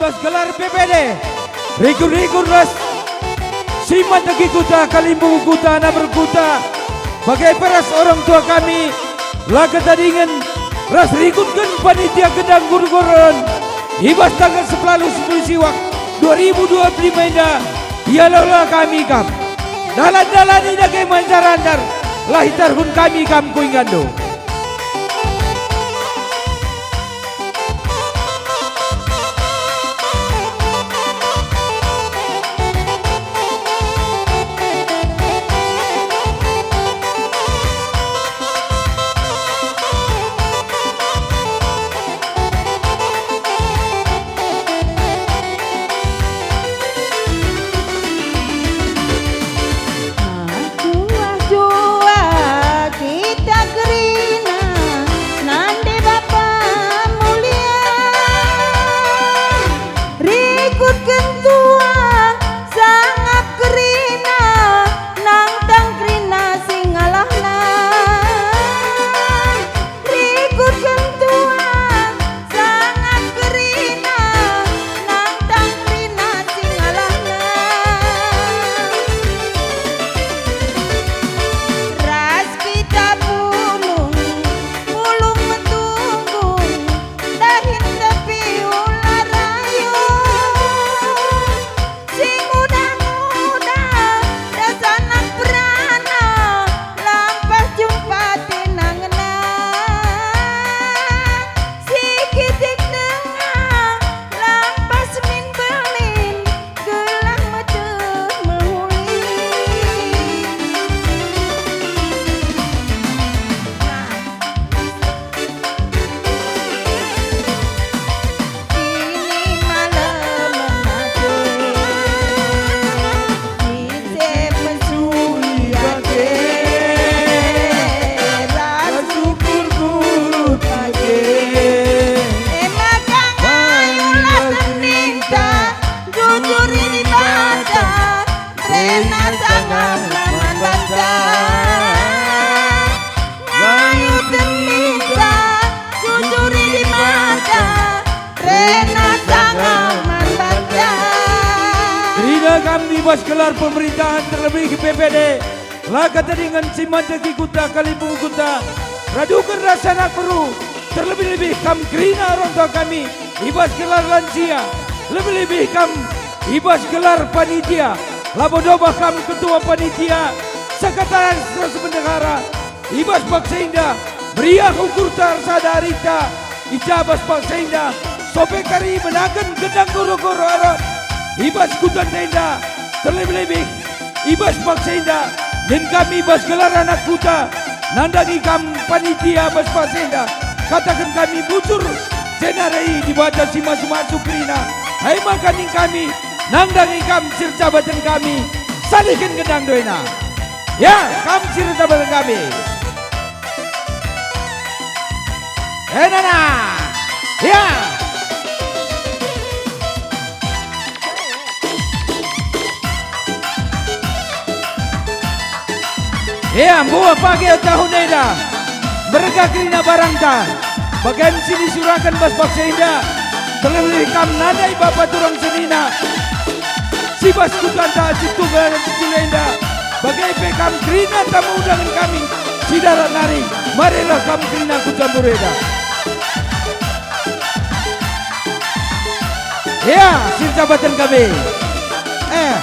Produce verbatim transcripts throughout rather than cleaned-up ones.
Gelar P P D, rikut-rikut ras si manteki kuta, kalimbubu kuta, naber kuta, bage pe ras orang tua kami, la ketadingen ras rikutken panitia gendang guru-guren i bas tanggal sepuluh sepuluh siwak dua ribu dua puluh lima enda, ialola kami kam. Dalan-dalan i dage manjar-anjar, la itarhun kami kam ku ingandu. Juah-juah kita kerina nande Bapa mulia. Rikutken tua sangap kerina, nangtang kerina si ngalahna. Rikutken tua sangap kerina, nangtang kerina si ngalahna. Ras kita pulung, pulung metunggung, dahin tepi ular ayu. Si nguda-nguda, dasanak perana, lampas jumpa tenangna. Si kitik denga, lampas min belin, gelah meteh mehuli. Ini malem mate, ise mesui ate, ras ukur guru ate. E maka ngayulah seninta, jujur i Dibata, rena sangap man banta. Ngayuken ninta, jujur i Dibata, rena sangap man banta. Kerina kam i bas gelar pemerintahan terlebih P P D, la ketadingen si manteki kuta, kalimbubu kuta, raduken ras anak beru, terlebih-lebih kam kerina orang tua kami i bas gelar lansia, lebih-lebih kam i bas gelar panitia, labo dobah kam ketua panitia, sekretaris ras bendahara, i bas paksa enda, meriah ukurta ersada arita, i ja bas paksa enda, sope kari menaken gendang goro-goro arah, i bas kuta enda, terlebih-lebih, i bas paksa enda, nin kami i bas gelar anak kuta, nandangi kam panitia bas paksa enda, kataken kami bujur, jenari Dibata si masu-masu kerina, ai maka nin kami, nandangi kam si erjabaten kami, salihken gendang doena. Ya, kam si erjabaten kami. Enana. Ya. Ya, mbuah pagi tahun enda. Merga kerina barangta. Bagen si nisuraken bas paksa enda. Terlebih kam nadai bapa turang senina. Si bas kutanta si tunggal si cule enda. Bage pe kam kerina tamu undangen kami. Si darat nari, marilah kam kerina ku Jambure enda. Ya, si erjabaten kami. Eh.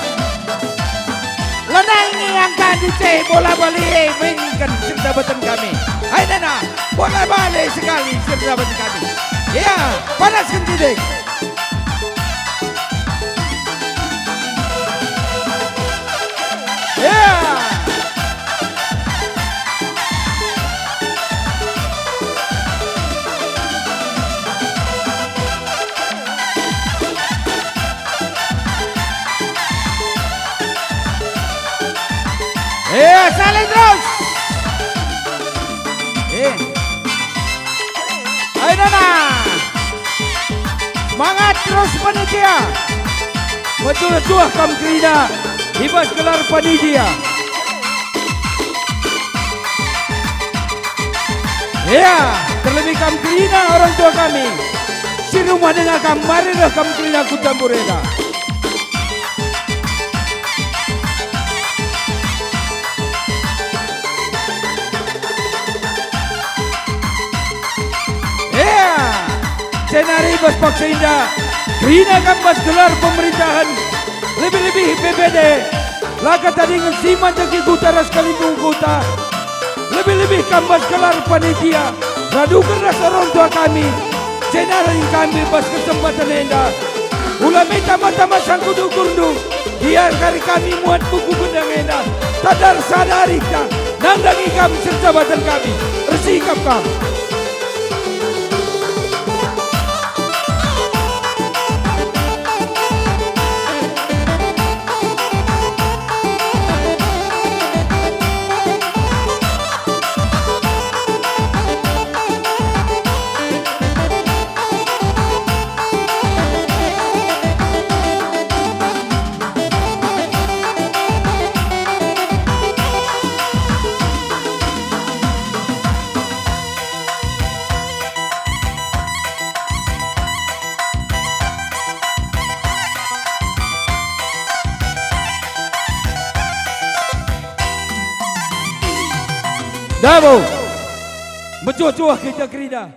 Lanai nge angka duce bola bali e mainkan si erjabaten kami. Hai nana, bola bali sekali si erjabaten kami. Ya, panasken sitik. Ya. Eh, saling terus. Eh. Ayo, nana. Semangat terus panitia. Betul-betul kam kerina i bas gelar panitia. Ya, terlebih kam kerina orang tua kami. Si rumah denga kam, mari reh kam kerina ku jambur enda. Ea, jenari bas paksa enda, kerina kam bas gelar pemerintahen, lebih-lebih B P D, la ket tadingen si man dage kuta ras kalimbung kuta, lebih-lebih kam bas gelar panitia, raduken ras orang tua kami, jenari kami bas kesempatan enda. Ula me tama-tama sangkut ukurndu, biar kari kami muat buku gendang enda. Sadar-sadari kita, nandangi kam serjabaten kami. Ersikap kam. Dabo, mejuah-juah kita kerina.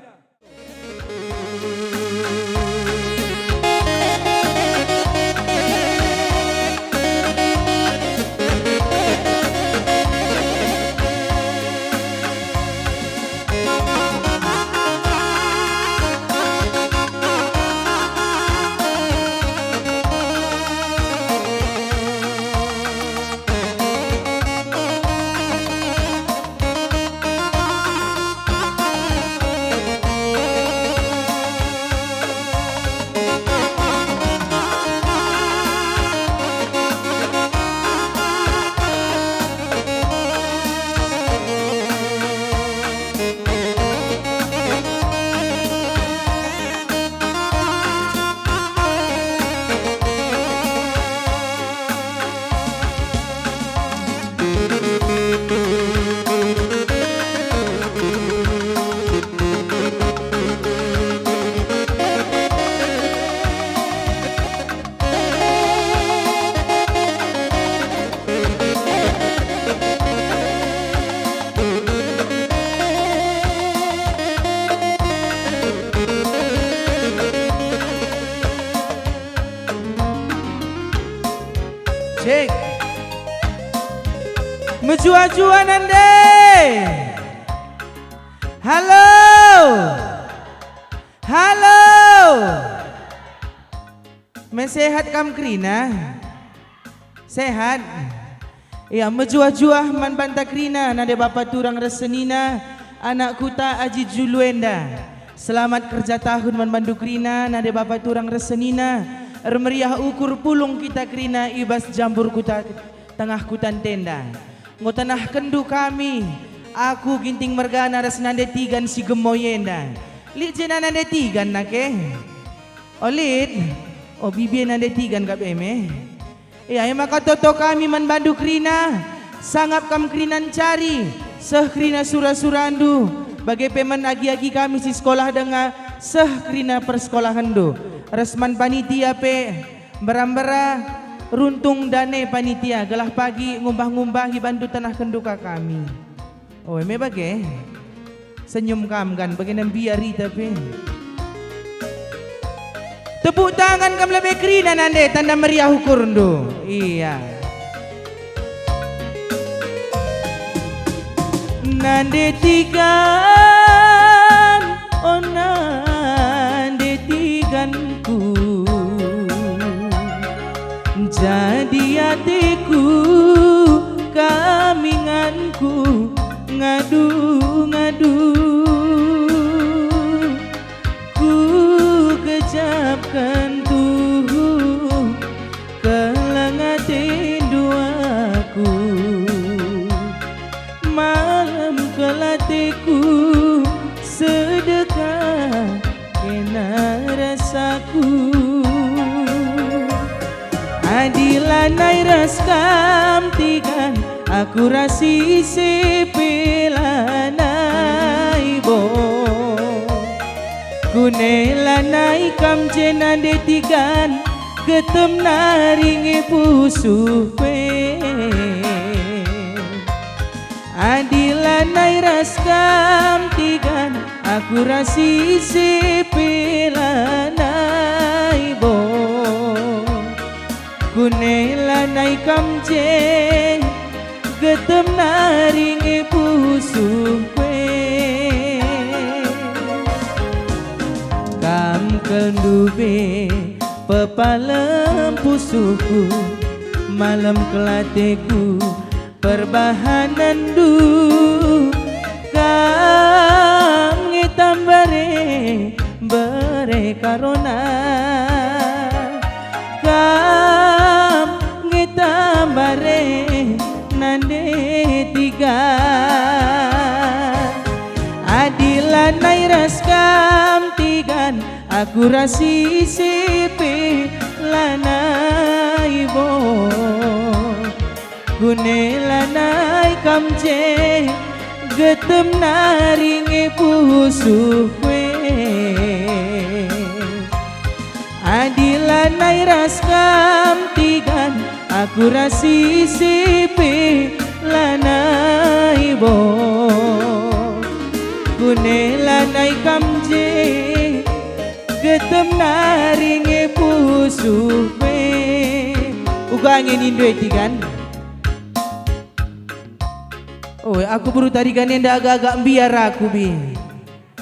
Cek. Mejuah-juah nande. Halo. Halo. Mesehat kam kerina? Sehat? Ia, mejuah-juah man banta kerina nande bapa turang ras senina, anak kuta Aji Julu enda. Selamat kerja tahun man bandu kerina nande bapa turang ras senina. Ermeriah ukur pulung kita kerina i bas jambur kuta tengah kuta ntenda. Enggo tenahkenndu kami, aku Ginting mergana ras nande Tigan si gemoy enda. Lit jena nande Tigan nake? O lit. O, bibie nande Tigan kap e me. Ia, e maka toto kami man bandu kerina, sangap kam kerina ncari, seh kerina sura-surandu, bage pe man agi-agi kami si sekolah denga, seh kerina persekolahenndu, ras man panitia pe, mbera-mbera, runtung dane panitia, gelah pagi ngumbah-ngumbahi bandu tenahkenndu ka kami. Oe me bage. Senyum kam kan, bage na mbiar ita pe. Tepuk tangan kam lebe kerina nande, tanda meriah ukurndu. Ia. Nande Tigan, o nande Tiganku. Jadi ateku, kam inganku, ngadu-ngadu. Ku kejapken tuhu, keleng atendu aku. Malem kel ateku, sedekah kena rasaku. Adi lanai ras kam Tigan, aku ras ise pe lanai bo. Ku Kune lanai kam je nande tigan, getem nari nge pusuhku e. Adi lanai ras kam tigan, aku ras ise pe lanai bo. Kune lanai kam je, getem nari nge pusuhku e. Kam kal ndube pepalem pusuhku, malem kel ateku perbahanenndu. Kam nge tambare bere karona, kam nge tambare nande tiga. Adi lanai ras kam tigan, aku ras ise pe lanai bo. Kune lanai kam je, getem nari nge pusuhku e. Adi lanai ras kam tigan, aku ras ise pe lanai bo. Kune lanai kam je, getem nari nge pusuhku e. Uga nge nindu e tigan. Oi, aku beru Tarigan enda agak-agak mbiar aku, Bi.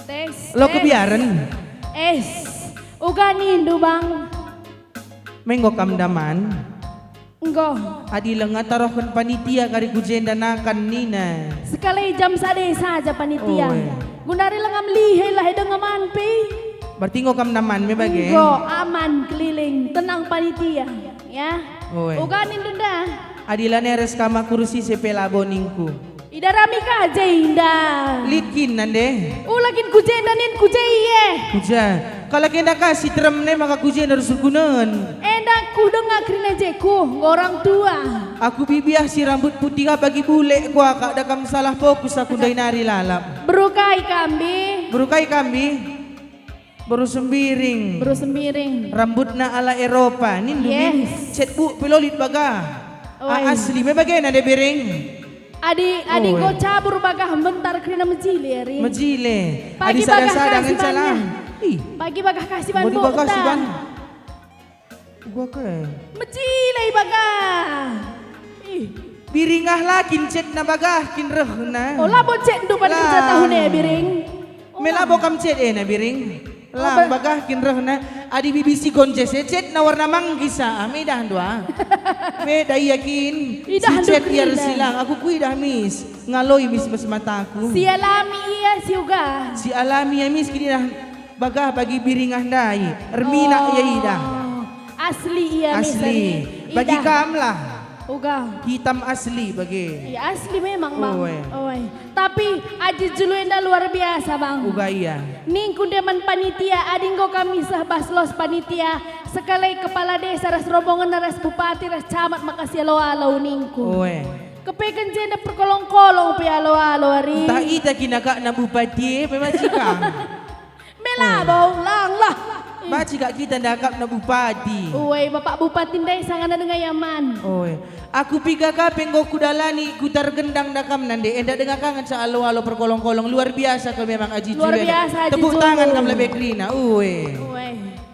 Tes, lo tes. Kebiaren? Es, uga nindu, Bang. Menggo kam ndaman? Enggo. Adi lenga tarohken panitia kari ku jenda nakan nina. Sekalai jam sada saja panitia. Oi. Gundari lenga melihe lah denga man pe. Berarti enggo kam ndaman me bage? Enggo, aman keliling, tenang panitia, ya. Oi. Uga nindu nda. Adi lanai ras kam aku ras ise pe labo ningku. Idarami ka je inda. Lit kin nande? Ula kin ku jenda nin ku je ie. Ku ja. Kalak enda ka si terem ne maka ku jenda rusur kunen. Enda kudenga kerina je ku, enggo orang tua. Aku bibiah si rambut putih ka bagi bule kuakap da kam salah fokus aku ndai nari lalap. Beru kai kambi? Beru kai kambi? Beru Sembiring. Beru Sembiring. Rambutna ala Eropa. Nindu, yes. Cet buk pe lit bagah. Oi. Ah, asli me bagena de Biring. Adi, adi enggo cabur bagah mbentar kerina mejile, Ri. Mejile. Pagi adi bagah sada-sada kasih ngenca banyak. Ih. Pagi bagah kasih ban. Enggo dibagah si ban. Gua ke. Mejile bagah. Ih. Biringah la kin cetna bagah kin rehna. Oh, labo cetndu panitia tahun e, Biring. Me labo kam cet e na, Biring. Lang bagah kin rehna. Adi B B C Gonjes e cetna warna manggis ah, medah ndu ah. Medah ia kin. Idah si ndu cet ia kerina. Silang, aku kuidah mis. Ngaloi mis bas mataku. Sialami ia si uga. Sialami ia mis kin idah bagah bagi Biringah ndai. Erminak ia idah. Oh. Asli ia mis. Asli. Bagi kam lah. Uga. Hitam asli bage. Iya, asli memang, Bang. Oi. Oi. Tapi aji julu enda luar biasa, Bang. Uga ia. Ningku nde man panitia, adi enggo kami seh bas los panitia, sekalai kepala desa ras rombongen ras bupati ras camat maka sialo-alo ningku. Oi. Kepeken jenda perkolong-kolong pe alo-alo ari. Ntah ita kin akapna bupati e, pe macam kam. Me labo, lang lah. Banci kak kita ndakapna bupati. Uwe, Bapak Bupati ndai sangana denga ia man. Oe. Aku piga ka pe enggo kudalani kuta ergendang ndakam nande, enda denga ka ngenca alo-alo perkolong-kolong. Luar biasa kal memang Aji Juliana. Luar biasa, Aji Julio. Tepuk tangan kam lebe kerina. Uwe. Uwe.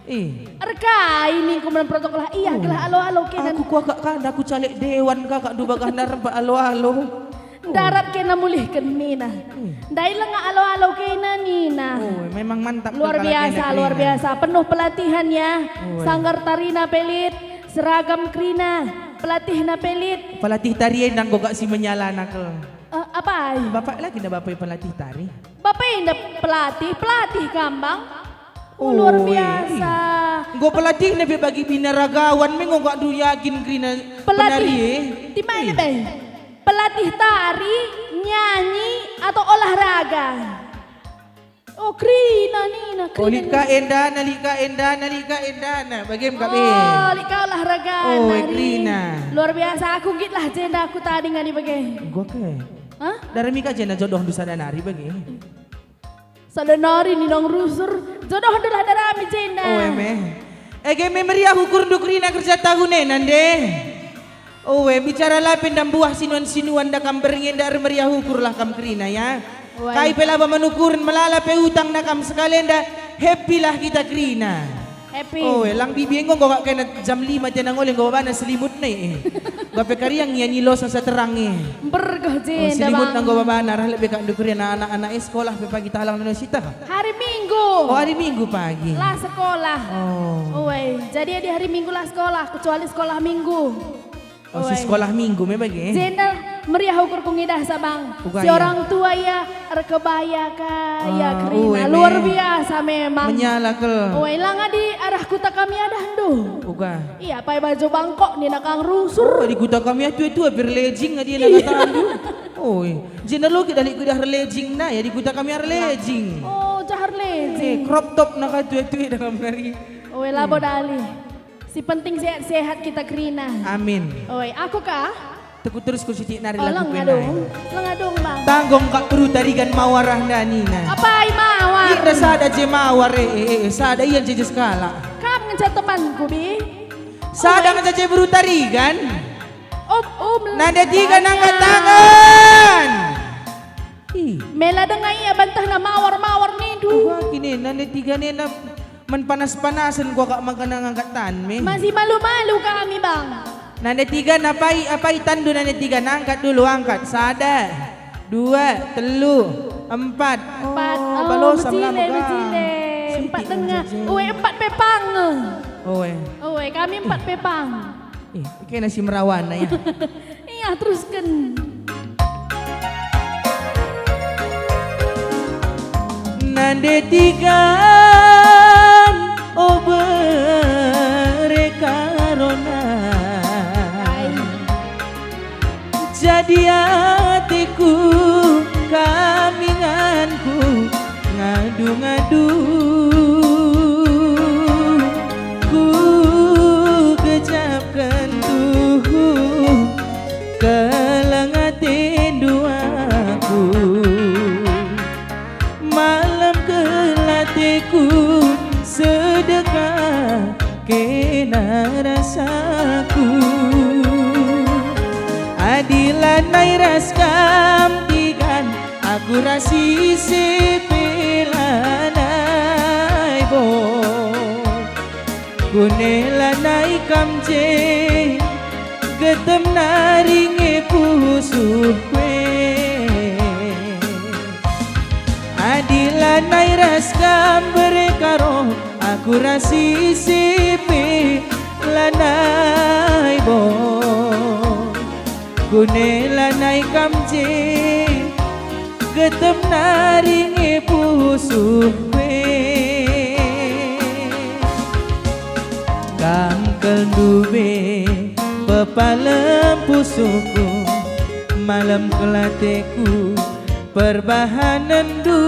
Ih. Erkai ningku man protokol, iya gelah alo-alo kena. Aku kuakap ka nda ku caleg dewan ka, kak ndu bagah nda rempak alo-alo. Ndarat kena mulihken nina. Hmm. Ndai lenga alo-alo kena nina. Oh, memang mantap. Luar biasa, luar biasa. Penuh pelatihan ya. Oh. Sanggar tarina pe lit, seragam kerina, pelatihna pe lit. Pelatih tari enda enggo kak si menyalana kal. Eh, apai? Bapak lagi nda bapak pelatih tari. Bapak enda pelatih, pelatih kambang. Oh, luar biasa. Enggo pelatihna pe bagi binaragawan me enggo kak ndu yakin kerina penari e. Pelatih. Di mana be? Pelatih tari, nyanyi, atau olahraga? Oh, kerina nina, kerina. Oh, lit ka endana, lit ka endana, lit ka endana. Bagem ka be. Oh, lit ka olahraga nari. Kerina. Luar biasa, aku nggit lah jenda aku tading adi bage. Gua ke. Hah? Darami ka jenda jodohndu sada nari bage. Sada nari ninang rusur, Jodohndu lah darami jenda. Oh, eme. Ege me meriah ukurndu kerina kerja tahun ena, nde. Oh, e, bicara la pe ndam buah sinuan-sinuan nda kam berngi enda ermeriah ukur lah kam kerina, ya. Wai. Kai pe laba manukuren melala pe utang nda kam sekali enda, happy lah kita kerina. Happy. Oh, e, lang bibi enggo nggak kena jam lima tiana ngole enggo babana selimut ne, e. Gape kariang ia nyilos asa terang, e. Bergeh je. Oh, selimut nda enggo babana, rah lebe kak ndukur anak-anak, e, sekolah pe pagi talang nuna sita. Hari Minggu. Oh, hari Minggu pagi. Lah sekolah. Oh. Ue, jadi di hari Minggu lah sekolah, kecuali sekolah Minggu. Oh, si sekolah Minggu me bage, eh? Jenda meriah ukur ku ngidah sabang. Uga si iya. Orang tua ia erkebaya kaya kerina. Ue, luar biasa memang. Menyala kel. Ue, lang adi arah kuta kami adahndu. Uga. Iya, pakai baju bangkok nina kang rusur. Oh, di kuta kami atu-atu berlejing adi nang katandu. Oi, jenda lo kita liku dah relejing na ya di kuta kami arlejing. Oh, jah relejing. Eh, crop top na katu-atu dengan menari. Oi, labo dali. Si penting sehat-sehat kita kerina. Amin. Oi, aku kah? Teku terus ku sitik nari. Oh, lagu lang kenai. Adung. Lang adung, Bang. Tanggong kak beru tarigan mawar ah ndanina. Apai mawar? Ita sada je mawar, eh, eh, eh, sada ia je je sekala. Kam ngenca temanku, Bi. Sada ngenca je beru tarigan. Up, um, nande tiga nangkat tangan. Ih. Mela denga ia bantahna mawar-mawar nindu. Wah, kini nande tiga nena. Men panas-panasen gua kak maka ngangkat tan me. Masih malu-malu kami, Bang. Nande tiga, apai, apai tandu nande tiga, nangkat dulu, angkat. Sada, dua, telu, empat. Empat. Oh, oh, balosa becile, melama, becile. Empat denga. Ue, empat pepang. Ue. Ue, kami empat pepang. Eh, kena si merawana ya. Iya, terusken. Nande tigan, o bere karona. Ai. Jadi ateku, kaminganku, ngadu-ngadu, ku gejapken tuhu, keleng atendu aku. Malem kelateku sedekah kena rasaku. Adi lanai ras kam tigan, aku ras ise pe lanai bo. Kune lanai kam je, getem nari nge pusuhku e. Adi lanai ras kam bere karo, aku ras ise pe lanai bo. Kune lanai kam je, getem nari nge pusuhku e. Kam kal ndube pepalem pusuhku, malem kelateku perbahanenndu.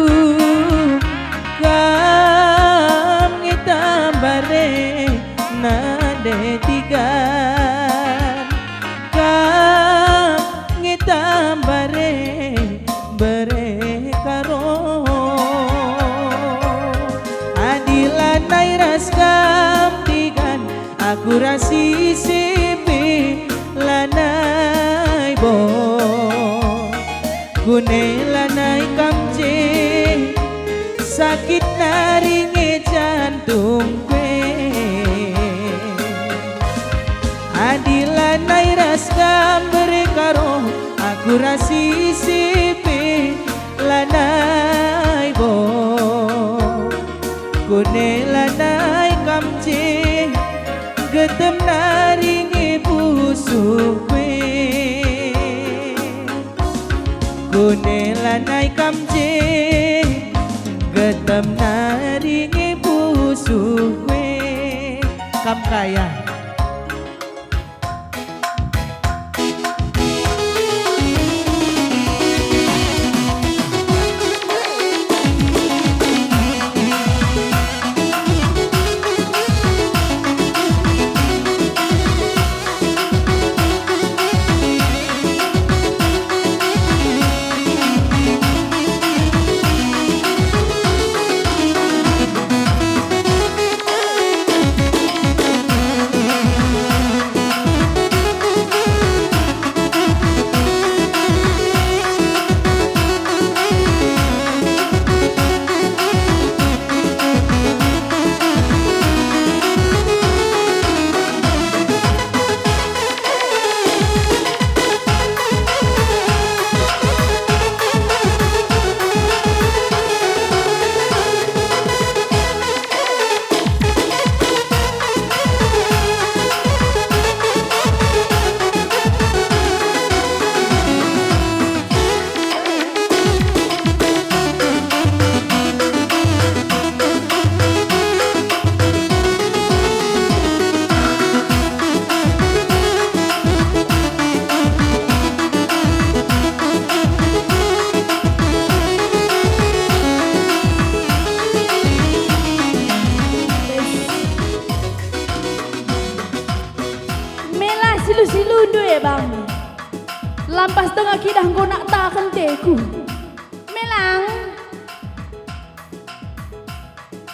Kam nge tambare nande tigan. Kam nge tambare bere karo. Adi lanai ras kam tigan, aku ras ise pe lanai bo. Kune lanai kam je, sakit nari nge jantungku e. Adi lanai ras kam bere karo, aku ras ise pe lanai bo. Kune lanai kam je, getem nari nge pusuhku e. Kune lanai kam je, getem nari nge pusuhku e. Kam kaya. Denga kidah enggo naktaken teku. Melang.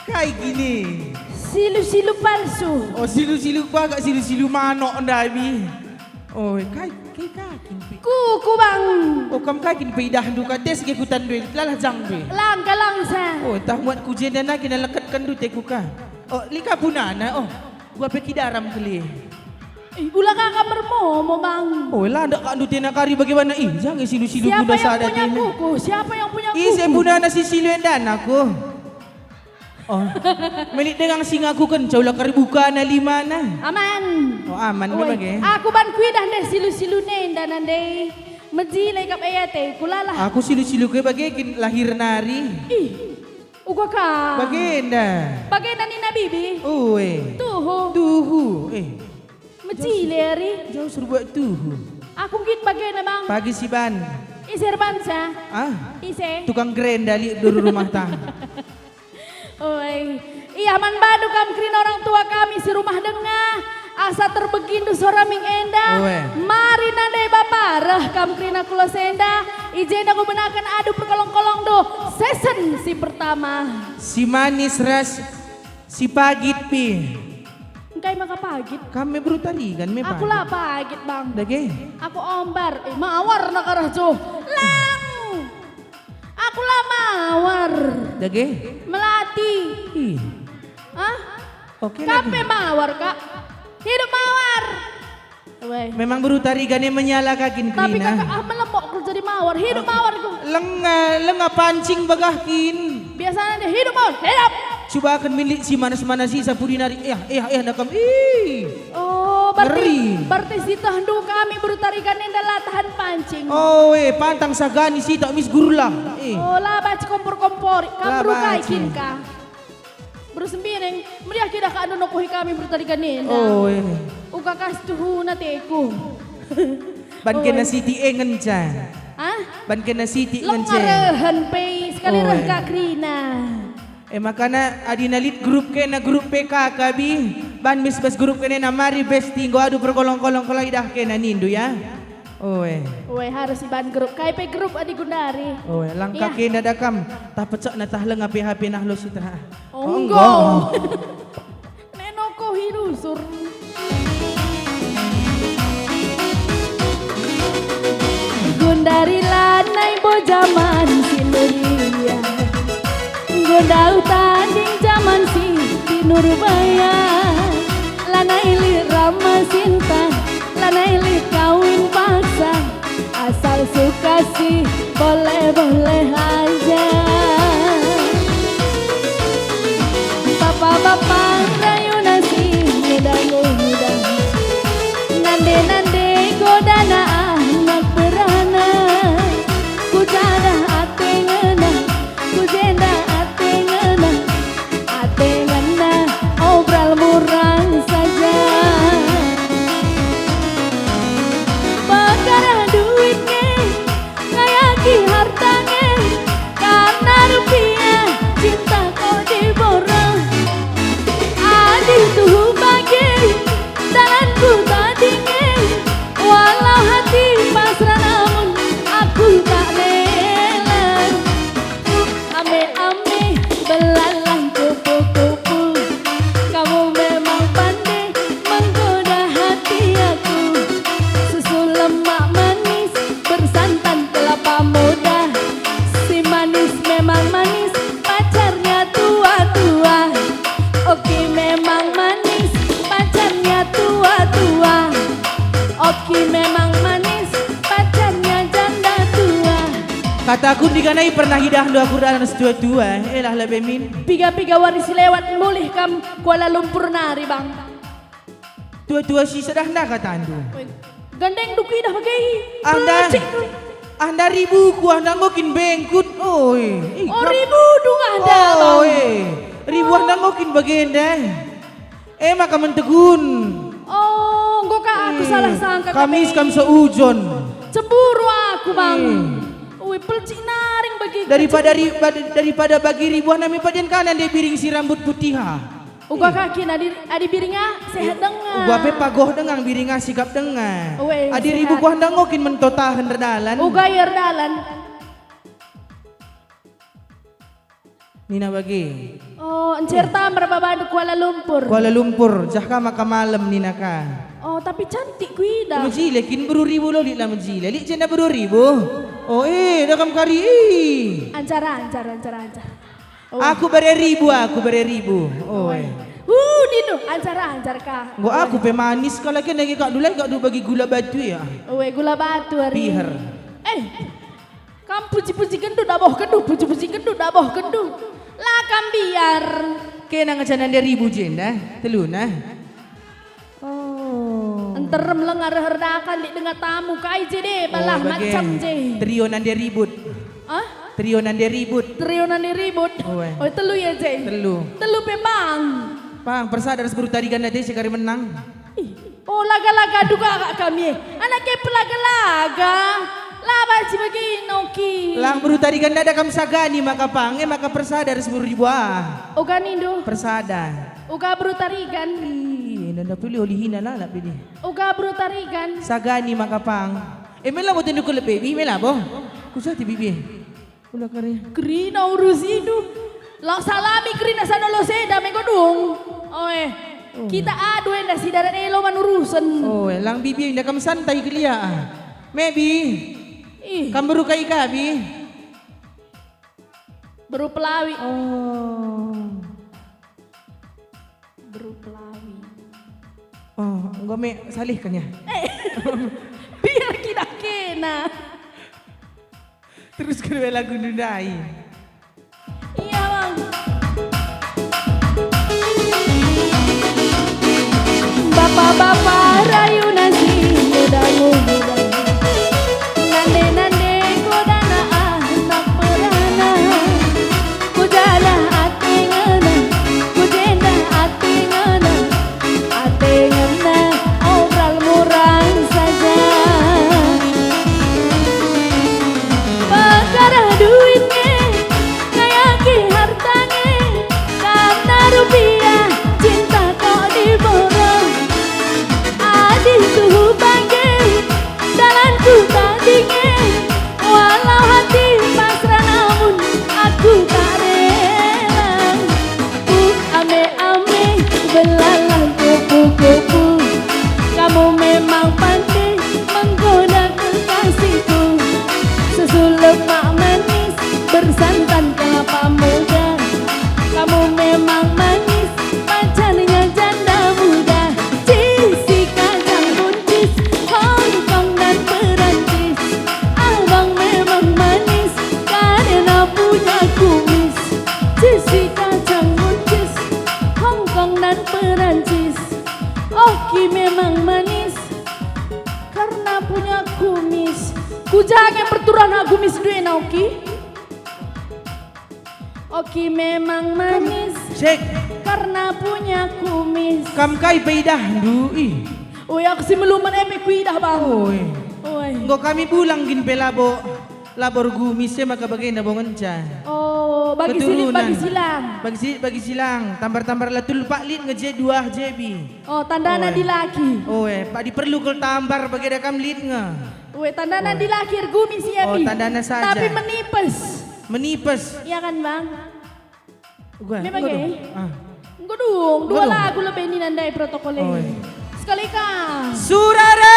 Kai gini? Silu-silu palsu. Oh, silu-silu bagak, silu-silu manok ndai bi. Oh, kai, kai kakin pe. Kuku, Bang. Oh, kam kakin pe idahndu ka tes ge kutandu e, lalah jang pe. Langka langsa. Oh, tah muat ku jenda nai kena leketkenndu teku ka. Oh, lika punana, oh. Gua pe kidaram keli. Ih, ula kaka mermomo, Bang. Oh, la ndak kak ndutena kari bagaimana? Ih, jange silu-silu Siapa guna yang sada punya tena. Kuku? Siapa yang punya kuku? Ise punana si silu enda nako? Oh. Menit dengang si ngakuken, caulah kari bukana limana. Aman. Oh, aman. Oi, bage. Aku ban kuidah ndeh silu-silu nenda nande. Mejile kap e ate, kulalah. Aku silu-silu ke bage kin lahir nari. Ih. Uga ka. Bagenda. Bagenda nina bibi. Ue. Tuhu. Tuhu. Eh. Mejile ari. Jauh serbuak tuhu. Aku nggit bagenda, Bang. Pagi si ban. Ise erbansa? Ah. Ise? Tukang gerenda lit duru rumah tang. Oi. Ia man bandu kam kerina orang tua kami si rumah denga. Asa terbegindu sora ming enda, Ue. Mari nande bapa reh kam kerina ku los enda, i jenda kubenaken adu perkolong-kolongndu, season si pertama. Si manis ras si pagit pi. Engkai maka pagit? Kam me beru Tarigan me Aku pagit. La pagit, Bang. Dage? Aku ombar, eh, mawar nak arah jo. Lang! Aku la mawar. Dage? Melati. Ih. Hah? Oke, Kape lagi. Mawar, Kak? Hidup mawar. Weh. Memang beru Tarigan e menyala kakin Tapi kerina. Kakak ah melemok ku jadi mawar. Hidup mawar ku. Lenga, lenga pancing bagah kin. Biasanya dia hidup mawar. Hidup. Cuba akan milik si manas-manas si sapudi nari. Eh, eh, eh, nakam. Ih. Oh, berarti, Ngeri. Berarti si tahndu kami beru Tarigan enda la tahan pancing. Oh, eh, pantang sagani si tak mis gurlah. Eh. Oh, la baci kompor-kompor. Kam La beru kai baci. Kin, Kak? Beru Sembiring, meriah kidah ka anu nokohi kami beru Tarigan enda. Oh, eh. Uga kas tuhuna teku. Ban kena Oh, eh. Siti e ngenca. Hah? Ban kena siti Long ngenca. Ngarehen pe, sekali Oh, reh eh. Ka kerina. Eh, makana adina lit grup kena grup P K K bi, ban mis bas grup kena mari besti enggo adu perkolong-kolong kala idah kena nindu ya. Oe. Oe, harus iban grup. Kai pe grup adi gundari. Oe, langka Iya. Kenda dakam. Tah pecakna tah lenga P H P nah lo si tah. Oh, Oh, enggo. Enggo. Neno ko hirusur. Gundari lanai bo jaman si meriah. Gundau tanding jaman si tinurbaya. Lanai lit rama sinta, lanai lit kawin paksa, asal suka si boleh-boleh aja. Bapa-bapa rayuna si nguda-nguda, nande-nande godana anak beranak, ku jadah ate ngena, ku jenda ate ngena. Ate ngena obral murang saja. Pekara duit nge, ngayaki harta nge, karna rupiah cinta ko diboro. Adi tuhu bage, dalanku tadi nge, walau hati pasrah namun aku tak rela. Ame-ame belalang kupu-kupu, kamu memang pandai menggoda hati aku. Susu lemak manis bersantan kelapa muda, si manis memang manis, pacarnya tua-tua. Oki memang manis, pacarnya tua-tua. Oki memang manis, pacarnya janda tua. Kataku ndiganai pernah idahndu aku erdalan setua-tua, eh, elah lebe min. Piga-piga wari si lewat mulih kam Kuala Lumpur nari, Bang. Tua-tua si sedah nda katandu. Weh, gandeng duku idah bage. Anda, Pecik. Anda ribuku, anda enggo kin bengkut. Oi, ih, Oh, kam- ribu dungah dah, Bang. Oi, ribu anda enggo kin bagenda. Eh, maka mentegun. Oh, enggo ka aku Eh, salah sangka Kamis kata kam ini. Seujon. Cemburu aku, Bang. Eh. Ui, pelcik naring bagi Daripada ri-, bad-, daripada bagi ribuan nami paden kanan dia biring si rambut putih, ha. Uga ka kin adi, adi biringa sehat denga. Uga pe pagoh denga, biringa sikap denga. Ue, adi sehat. Ribu kuah ndang kin mento tahen erdalan. Uga ia erdalan. Nina bage. Oh, encerta merbabandu Kuala Lumpur. Kuala Lumpur, jah ka maka malem nina ka. Oh, tapi cantik kuidah. Mejile kin beru ribu lo lit la mejile. Lit jenda beru ribu. Oh, eh, dah kam kari, eh. Anjar, anjar, anjar, anjar. Oh. Aku bare ribu, aku bare ribu. Oh, eh. Uh, Dino, anjar, anjar ka. Enggo aku pe manis kalak enda nge kak dulai kak du bagi gula batu ya. Oh, eh, gula batu ari. Piher. Eh. Kam puji-puji gendu daboh gendu, puji-puji gendu daboh gendu. La kam biar. Kena nge jenda nande ribu jenda, teluna. Oh. Enterem lenga reher dakan lit denga tamu, kai je de, balah macam je. Trio nande ribut. Ah? Trio nande ribut. Trio nande ribut. Ue. Oh, telu ya je. Telu. Telu pe bang. Pang, persada ras beru tarigan nande si kari menang. Ih. Oh, laga-laga duga kak kami. Anak ke pelaga-laga. La banci bagino ki. Lang beru tarigan dada kam sagani maka pange maka persada ras beru dibuah. Uga nindu. Persada. Uga beru tarigan. Ih, nanda pilih olihina lalap ini. Uga beru tarigan. Sagani maka pang. Eh, mela boten duku lebe, bi mela boh. Kusati bibi. Ula kari. Kerina urusindu. La salami kerina sana lo seda mego dung. Oe. Oh. Kita adu enda si darat elo man urusen. Oh, lang bibi enda kam santai kelia. Mebi. Ih. Kam beru kai ka, Bi? Beru pelawi. Oh. Beru pelawi. Oh, enggo me salihken ya. Eh, biar kita kena. Terus kedua lagu ndai. Iya, Bang. Bapa-bapa rayu nasi muda-muda. Nande-nande kodana anak perana. Ku jenda ate ngena, ku jenda ate ngena, ate ngena obral murah saja. Pekara duit nge, kaya ki harta nge, karna rupiah cinta kok diboro. Adi tuhu bage, dalanku tading e, walau hati pasrah namun aku tak rela. Uh, ame-ame, belalang kupu-kupu, kamu memang pandai menggoda kekasihku. Susu lemak manis, bersantan kelapa muda, kamu memang manis, pacarnya janda muda. Cih, si kacang buncis, Hongkong dan Perancis. Abang memang manis, karena punya kumis. Cih, si kacang buncis, Hongkong dan Perancis. Oki memang manis, karena punya kumis. Ku ja nge perturan kumis due na Oki. Oki memang manis. Sik. Karena punya kumis. Kam kai pe idahndu, ih. Oi, aku si melumen e pe kuidah, Bang. Oi. Oi. Enggo kami bulang gin pe labo, labo ergumis e maka bagenda bo ngenca. Oh, bagi silit, bagi silang. Bagi silit, bagi silang. Tambar-tambar la tulpak lit nge je dua je bi. Oh, tandana dilaki. Oi, padi perlu kal tambar bagenda kam lit nge. Oi, tandana dilaki ergumis ia bi. Oh, tandana saja. Tapi menipes. Menipes. Iya kan, Bang? Uga, memang enggo dung. Ah. Enggo dung, enggo dua dung. Lagu lebe nina ndai protokol e. Oi. Sekali ka. Suraro!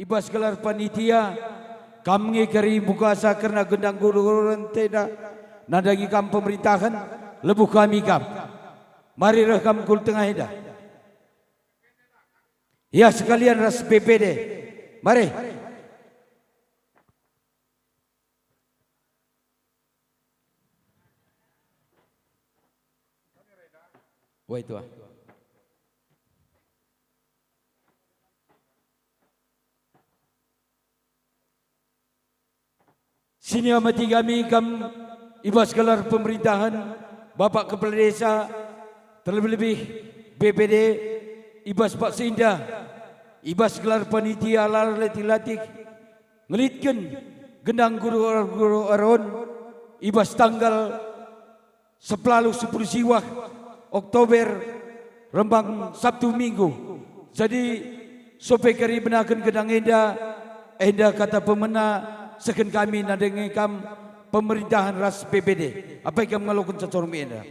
I bas gelar panitia, kam nge kari mukasa kerna gendang guru-guru nteda, nandangi kam pemerintahen, lebuh kami kam. Mari reh kam kul tengah enda. Ya, sekalian ras B P D. Mari. Wah, itu ah. Sini amati kami kam i bas gelar pemerintahen, Bapak Kepala Desa, terlebih-lebih B P D, i bas paksa enda, i bas gelar panitia lar latih-latih, ngelitken gendang guru-guru Aron, i bas tanggal sepelalu sepuluh siwah Oktober, rembang Sabtu Minggu. Jadi, sope kari benaken gendang enda, enda kata pemena sehken kami nandangi kam pemerintahen ras B P D. Apai kam ngaloken cacormi enda?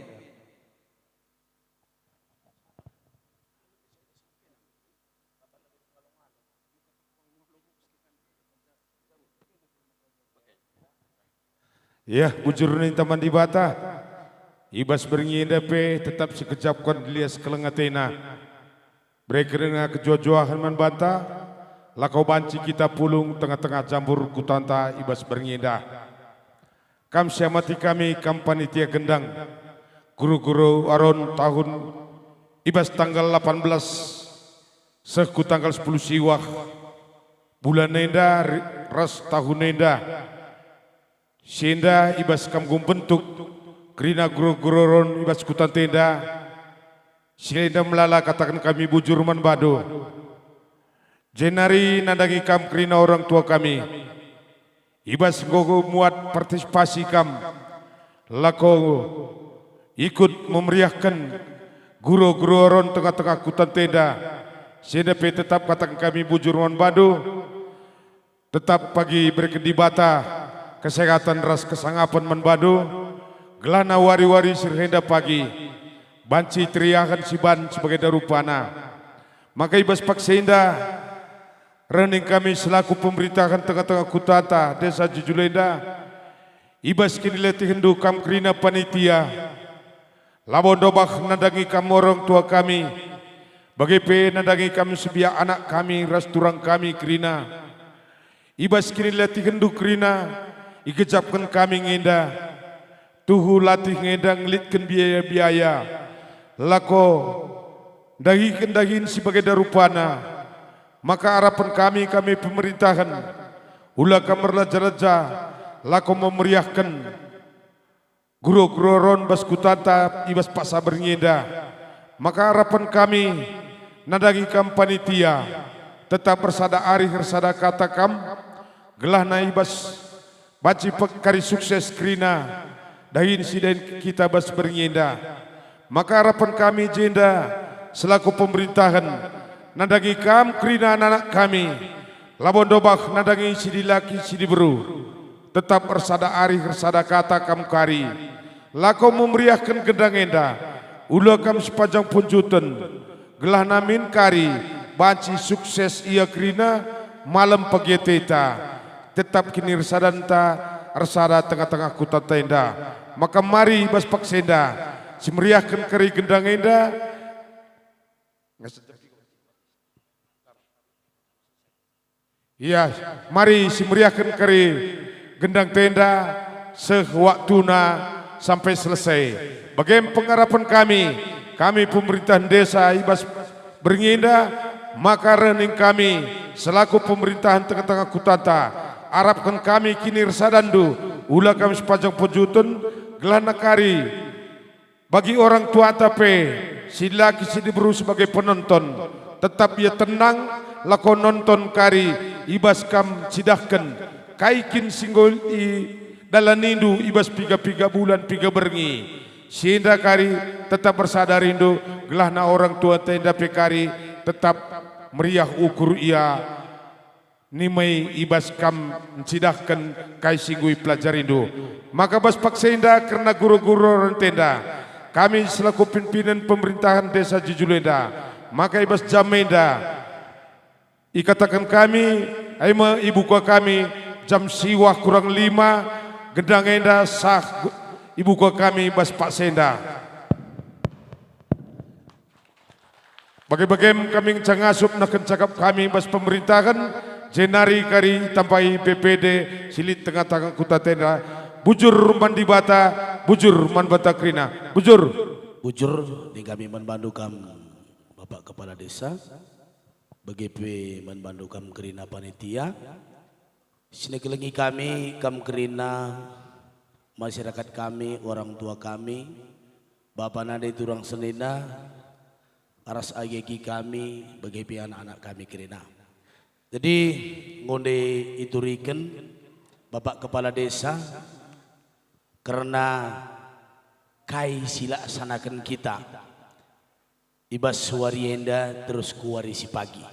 Yah, bujur ninta man Dibata, i bas berngi enda pe tetap sikejapken lias keleng atena. Bere kerina kejuah-juahen man banta, lako banci kita pulung tengah-tengah jambur kutanta i bas berngi enda. Kam siamati kami, kam panitia gendang, guru-guru Aron tahun i bas tanggal lapan belas seh ku tanggal sepuluh siwah bulan enda ri-, ras tahun enda. Si enda i bas kam enggo mbentuk kerina guru-guru Aron i bas kutanta enda. Si enda melala kataken kami bujur man bandu. Jenari nandangi kam kerina orang tua kami. I bas enggo muat partisipasi kam, lako ikut memeriahken guru-guru Aron tengah-tengah kutanta enda. Si enda pe tetap kataken kami bujur man bandu, tetap pagi ibereken Dibata kesehatan ras kesangapen man bandu, gelahna wari-wari si reh enda pagi banci teriahen siban si bagenda rupana. Maka i bas paksa enda, reh ning kami selaku pemerintahen tengah-tengah kutanta Desa Jejulenda, i bas kinilatihenndu kam kerina panitia, labo ndobah nandangi kam orang tua kami, bage pe nandangi kam sebiak anak kami ras turang kami kerina. I bas kinilatihenndu kerina, igejapken kami nge enda. Tuhu latih nge enda ngelitken biaya-biaya, lako ndahiken dahin si bagenda rupana. Maka arapen kami, kami pemerintahen, ula kam erleja-leja, lako memeriahken guru-guru Aron bas kutanta i bas paksa berngi enda. Maka arapen kami, nandangi kam panitia, tetap ersada arih ersada kata kam, gelahna i bas banci pe kari sukses kerina dahin si dahin kita bas berngi enda. Maka arapen kami jenda selaku pemerintahen, nandangi kam kerina anak-anak kami, labo ndobah nandangi si dilaki si diberu. Tetap ersada arih ersada kata kam kari. Lako memeriahken gendang enda, ula kam sepanjang punjuten, gelahna min kari banci sukses ia kerina malem pagi ateta. Tetap kinirsadanta ersada tengah-tengah kutanta enda. Maka mari bas paksa enda, si meriahken kari gendang enda. Ia, mari si meriahken kari gendang enda seh waktuna sampai selesai. Bage me pengarapen kami, kami pemerintahen desa i bas berngi enda, maka reh ning kami selaku pemerintahen tengah-tengah kutanta, arapken kami kinirsadandu, ula kami sepanjang punjuten, gelahna kari bagi orang tuanta pe, si laki si diberu sebagai penonton, tetap ia tenang, lako nonton kari i bas kam cidahken kai kin si enggo idalanindu i bas piga-piga bulan piga berngi. Si enda kari tetap ersada arindu, gelahna orang tuanta enda pe kari tetap meriah ukur ia nimai i bas kam ncidahken kai si enggo ipelajarindu. Maka bas paksa enda kerna guru-guru Aron enda, kami selaku pimpinen pemerintahen Desa Jejulenda, maka i bas jam enda ikataken kami, Ai me ibuka kami jam siwah kurang lima, gendang enda sah ibuka kami bas paksa enda. Bage-bagem kami ngenca ngasup nehken cakap kami bas pemerintahen, jenari kari tambahi B P D si lit tengah-tengah kuta enda, bujur man Dibata, bujur man banta kerina, bujur. Bujur ning kami man bandu kam, Bapak Kepala Desa, bage pe man bandu kam kerina panitia, si nekelengi kami kam kerina, masyarakat kami, orang tua kami, bapa nande turang senina, ras agi-agi kami, bage pe anak-anak kami kerina. Jadi, ngonde ituriken Bapak Kepala Desa kerna kai si laksanaken kita i bas wari enda terus ku wari si pagi.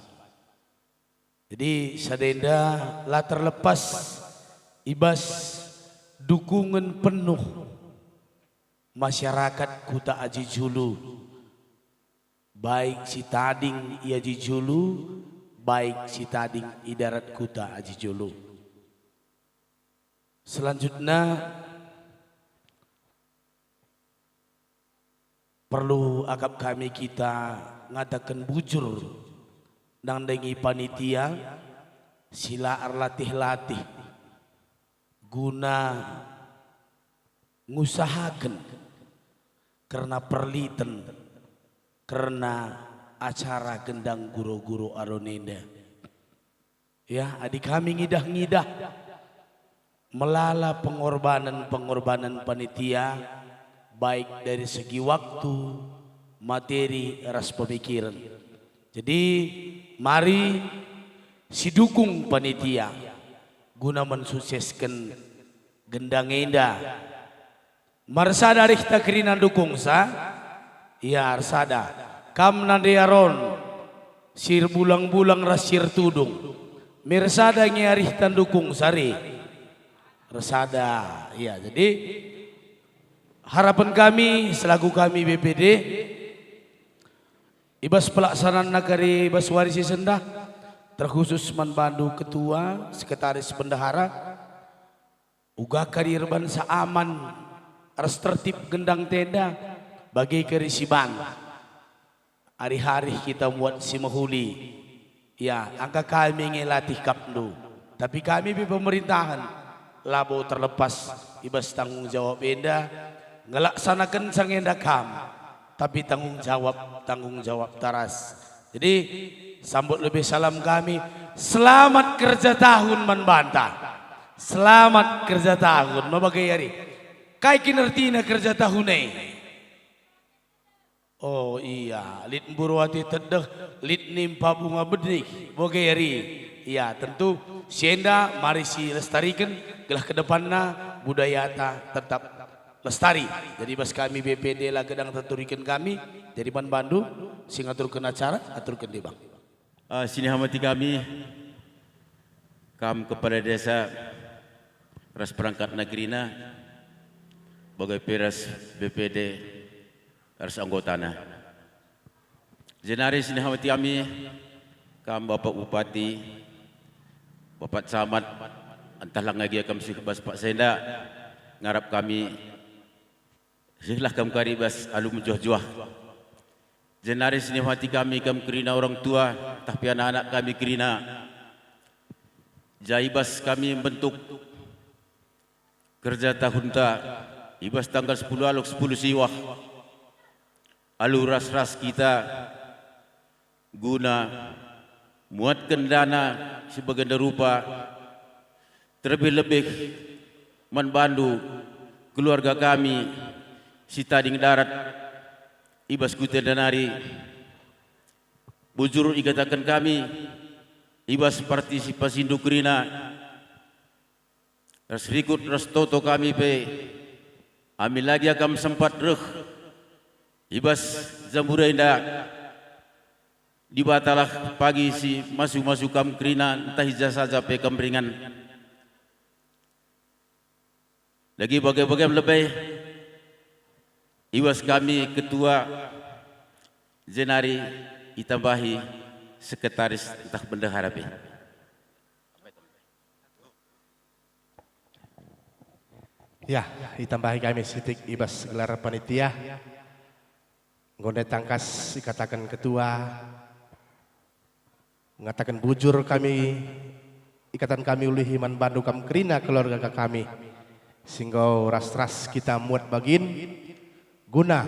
Jadi, sada enda la terlepas i bas dukungen penuh masyarakat Kuta Aji Julu, baik si tading i Aji Julu, baik si tading i darat Kuta Aji Julu. Selanjutna, perlu akap kami kita ngataken bujur nandangi panitia si la erlatih-latih guna ngusahaken kerna perliten, kerna acara gendang guro-guro aron enda. Ya, adi kami ngidah-ngidah melala pengorbanen-pengorbanen panitia, baik dari segi waktu, materi, ras pemikiren. Jadi, mari sidukung panitia guna mensuksesken gendang enda. Mersada rihta kerina ndukungsa? Ya, ersada. Kam nande Aron, si erbulang-bulang ras si ertudung. Mersada nge arihta ndukungsa, rih? Ersada. Ya, jadi harapen kami selaku kami B P D, i bas pelaksanaan kari i bas wari si sendah, terkhusus man bandu ketua, sekretaris, bendahara, uga kari erbansa aman ras tertib gendang enda, bage kari si banci. Arih-arih kita muat si mehuli. Ya, angka kami nge latih kapndu. Tapi kami pe pemerintahen labo terlepas i bas tanggung jawab enda, ngelaksanakenca nge enda kam. Tapi tanggung jawab, tanggung jawab taras. Jadi, sambut lebe salam kami, selamat kerja tahun man banta. Selamat kerja tahun, maba gayari. Kai kin ertina kerja tahun e? Oh iya, lit mburu ate tedeh, lit nimpa bunga benih, bage eri. Iya, tentu si enda mari silestariken gelah ke depanna budayata tetap lestari. Jadi bas kami B P D la gedang teturiken kami, jadi man bandu si ngaturken acara, aturken debang. Ah, sinihamati kami, kam kepala desa ras perangkat negerina, bage pe ras B P D ras anggotana. Jenari sinihamati kami, kam Bapak Bupati, Bapak Camat, ntah langa gia kam si bas paksa enda, ngarap kami sehlah kam kari bas alu mejuah-juah. Jenari sinihamati kami kam kerina orang tua, ntah pe anak-anak kami kerina. Jai bas kami mbentuk kerja tahunta i bas tanggal sepuluh aluk sepuluh siwah. Alu ras-ras kita guna muatken dana si bagenda rupa, terlebih-lebih man bandu keluarga kami si tading darat i bas kuta enda nari. Bujur ikataken kami, i bas partisipasindu kerina, ras rikut ras toto kami pe, ami la gia kam sempat reh i bas jambura enda. Dibatalah pagi si masu-masu kam kerina ntah i ja saja pe kam ringan. Dage bage-bagem lebe, i bas kami ketua, jenari itambahi sekretaris ntah bendahara pe. Ya, itambahi kami sitik i bas gelar panitia. Enggo ndai tangkas ikataken ketua, ngataken bujur kami, ikataken kami ulihi man bandu kam kerina keluarga kami, si enggo ras-ras kita muat bagin guna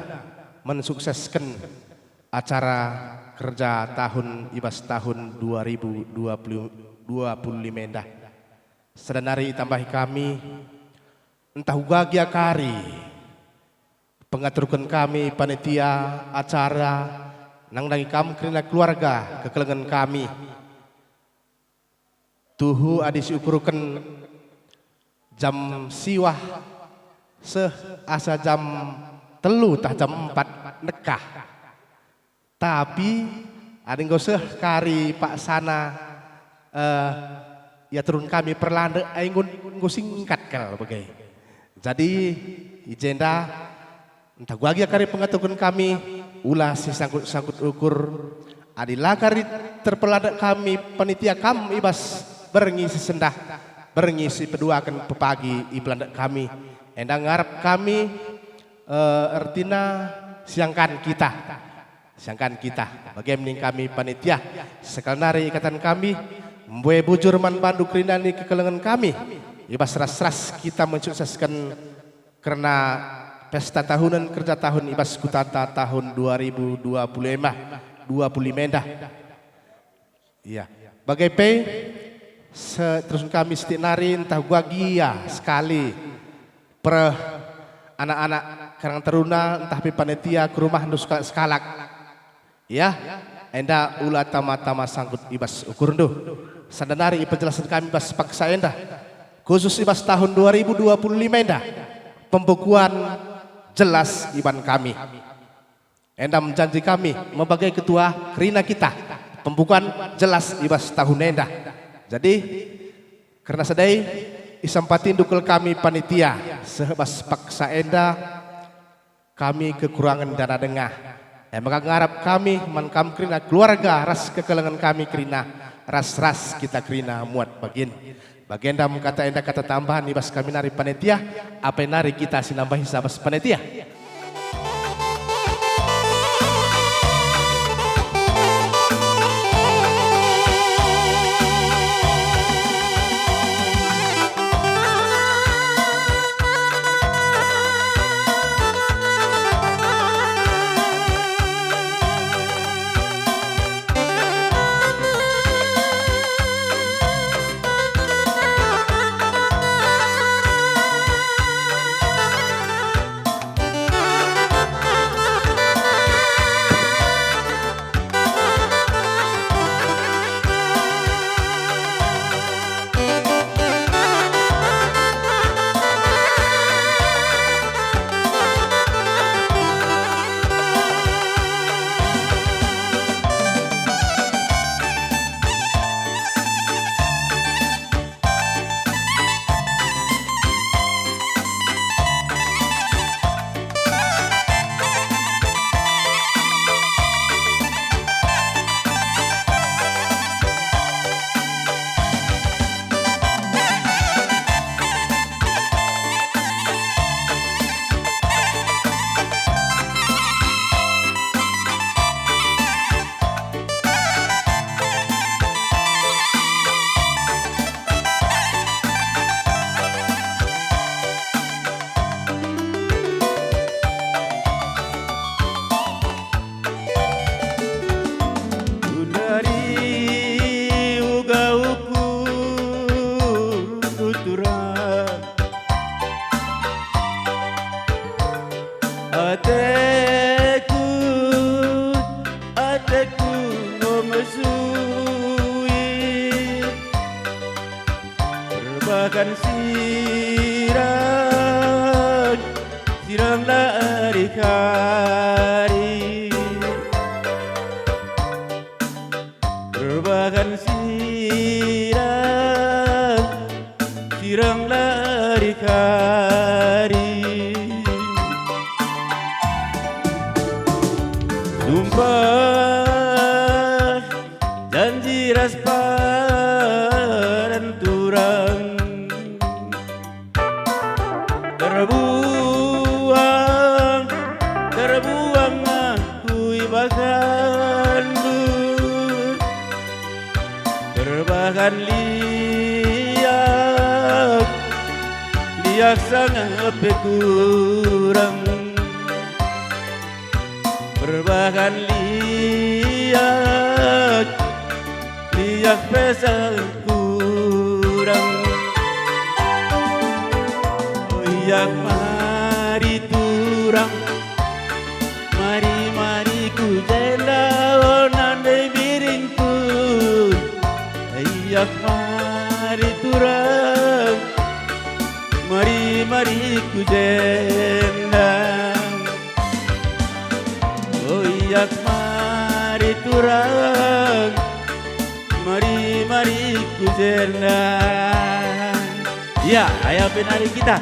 mensuksesken acara kerja tahun i bas tahun dua ribu dua puluh, dua puluh lima enda. Sada nari itambahi kami, ntah uga gia kari pengaturken kami panitia acara, nandangi kam kerina keluarga kekelengen kami. Tuhu adi siukurken jam siwah seh asa jam telu tah jam empat nekah. Tapi adi enggo seh kari paksana, eh, iaturken kami perlande, ai enggo, enggo singkat kal bage. Jadi, i jenda, ntah uga gia kari pengaturken kami, ula sisangkut-sangkut ukur. Adi la kari terpelande kami panitia kam i bas berngi si sendah, berngi si peduaken pepagi ipelande kami. Enda ngarap kami, eh, ertina siangkan kita. Siangkan kita, bage me ning kami panitia, sekali nari ikataken kami, mbue bujur man bandu kerina nina kekelengen kami, i bas ras-ras kita mensuksesken kerna pesta tahunen kerja tahun i bas kutanta tahun dua ribu dua puluh lima, dua puluh lima enda. Iya. Bage pe, seterusken kami sitik nari ntah uga gia sekali pereh anak-anak Karang Taruna ntah pe panitia ku rumahndu sekalak-sekalak. Iya, enda ula tama-tama sangkut i bas ukurndu. Sada nari ipejelasken kami bas paksa enda, khusus i bas tahun dua ribu dua puluh lima enda, pembukuan jelas iban kami. Enda me janji kami me bage ketua kerina kita, pembukuan jelas i bas tahun enda. Jadi, kerna sada e, isampatindu kal kami panitia seh bas paksa enda, kami kekurangen dana denga. E maka ngarap kami man kam kerina keluarga ras kekelengen kami kerina, ras-ras kita kerina muat bagin. Bagenda me kata enda kata tambahan i bas kami nari panitia, apai nari kita si nambahisa bas panitia. Gundari uga ukur tuturan. Ateku, ateku enggo mesui. Perbahan sirang, sirang la erikari. Perbahan sirang, sirang la erikari. Sumpah, janji ras padan turang. Liak sanga pe kurang, perbahan liak, liak pe sanga kurang. O liak mari turang, mari, mari ku jenda, o nande biringku. Liak mari turang, mari, mari ku jenda. O liak mari turang, mari, mari ku jenda. Ya, ayo pe nari kita.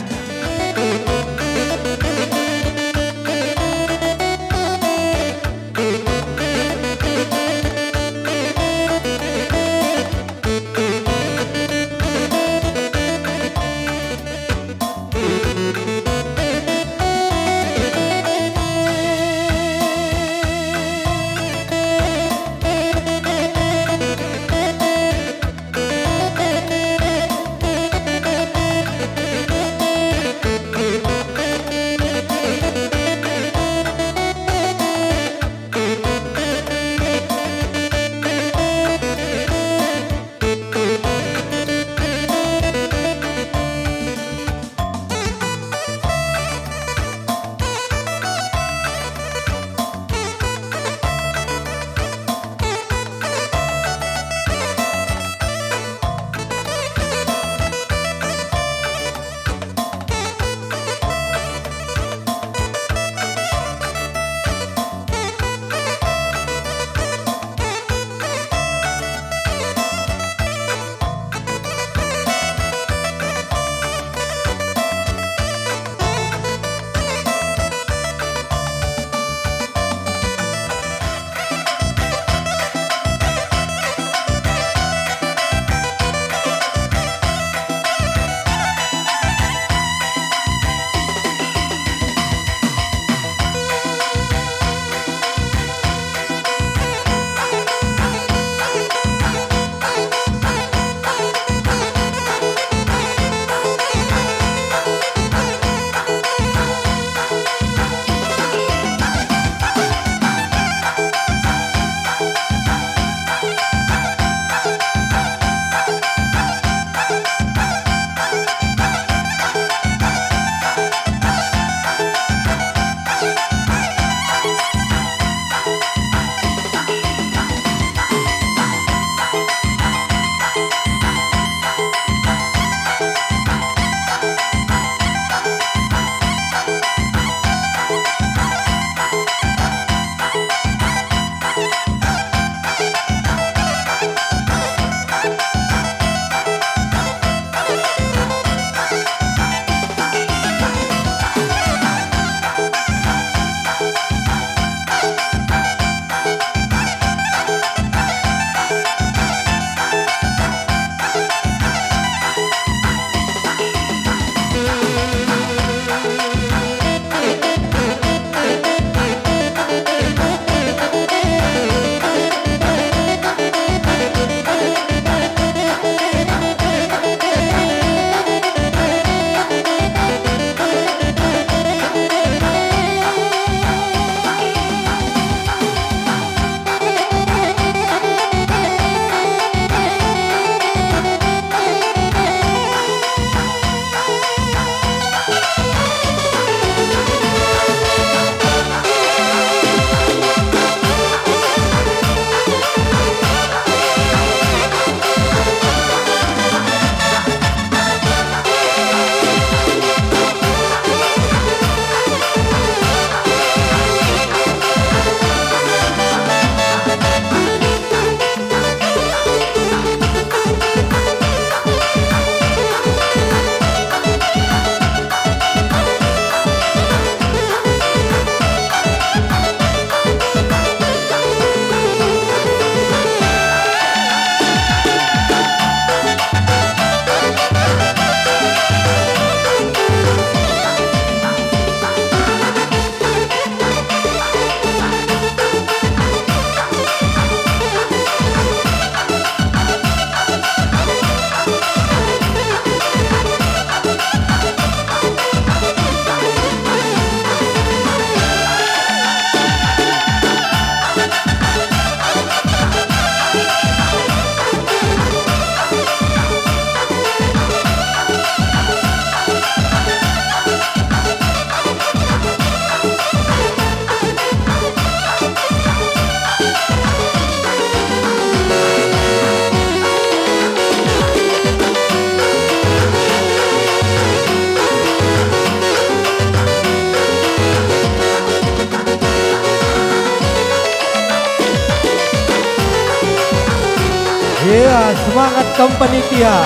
Kam panitia.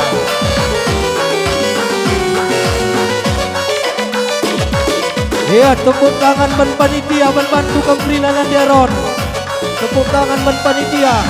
Ya, tepuk tangan man panitia, man bantu kam Prila Nandi Aron. Tepuk tangan man panitia.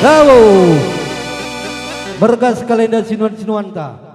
Labo! Mergas kalenda sinuan-sinuanta.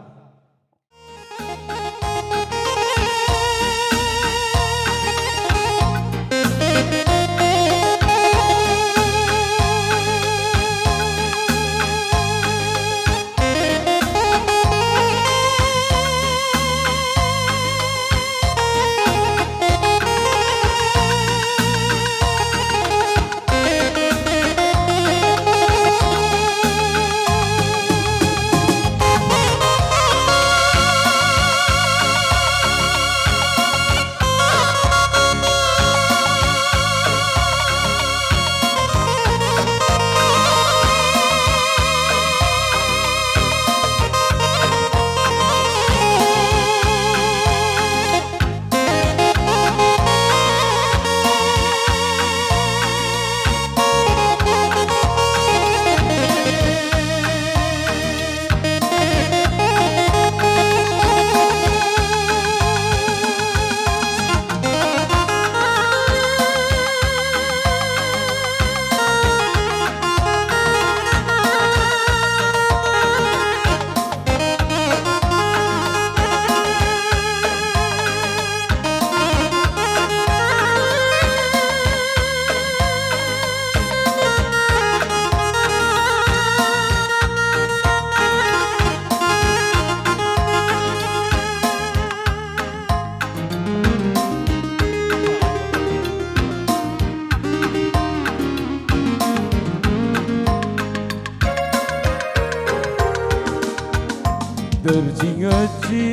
Terjinget si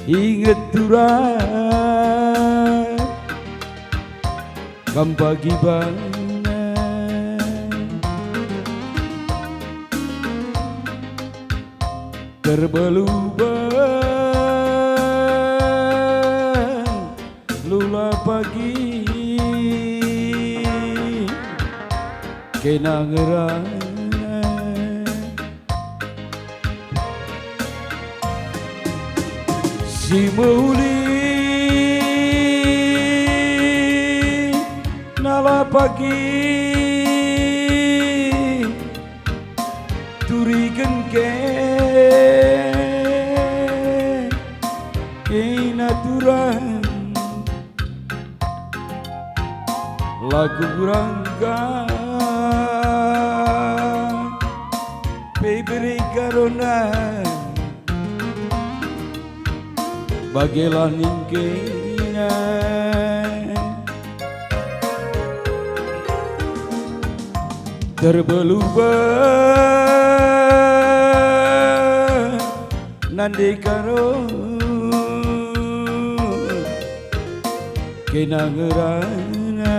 inget turang kam pagi bana. Terbelubang lula pagi kena ngerana. Si mehuli nala pagi turiken ke kena turang. Lagu rangga pe bere karona bagelah ningkena. Terbelubah nande karo kena ngerana.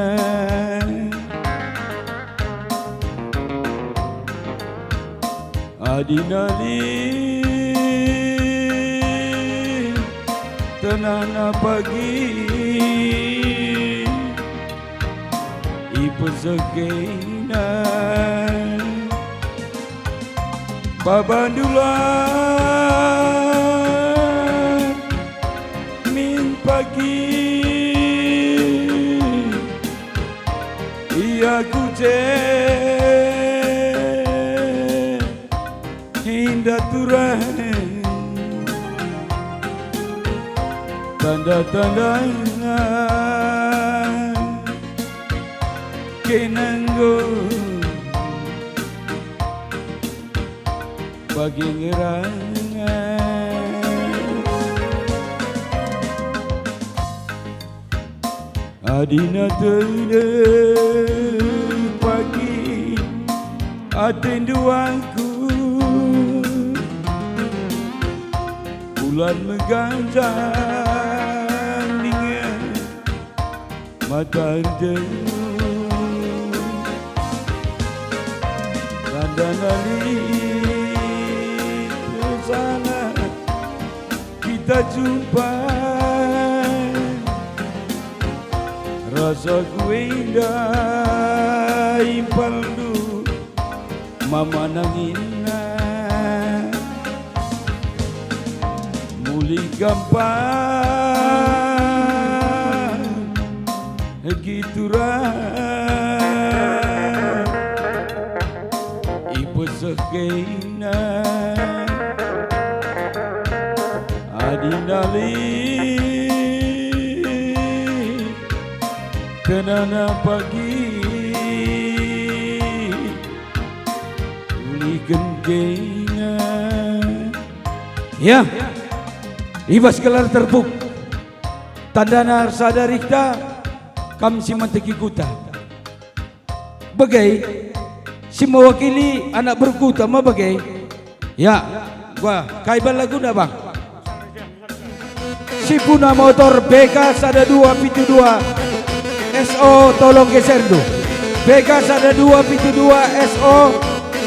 Adi nali tenana pagi ipesehkena babandu la min pagi ia kuje. Indah turang tanda-tanda kenenggo bagi ngerana. Adina tedep pagi atendu aku, bulan meganjang dingen mata erjeng. Tanda nali sana kita jumpa, rasaku enda impalndu mamanangina. Mulih gampang gitu ra ipesehkena. Adina lit kenana pagi ulih genggena. Ya, i bas gelar terpuk, tandana ersada rihta, kam si manteki kuta. Bage, si mewakili anak berkuta me bage. Ya, gua, kai bal laguna, Bang? Sipuna motor B K sada dua pitu dua S O, tolong geserndu. B K sada dua pitu dua S O,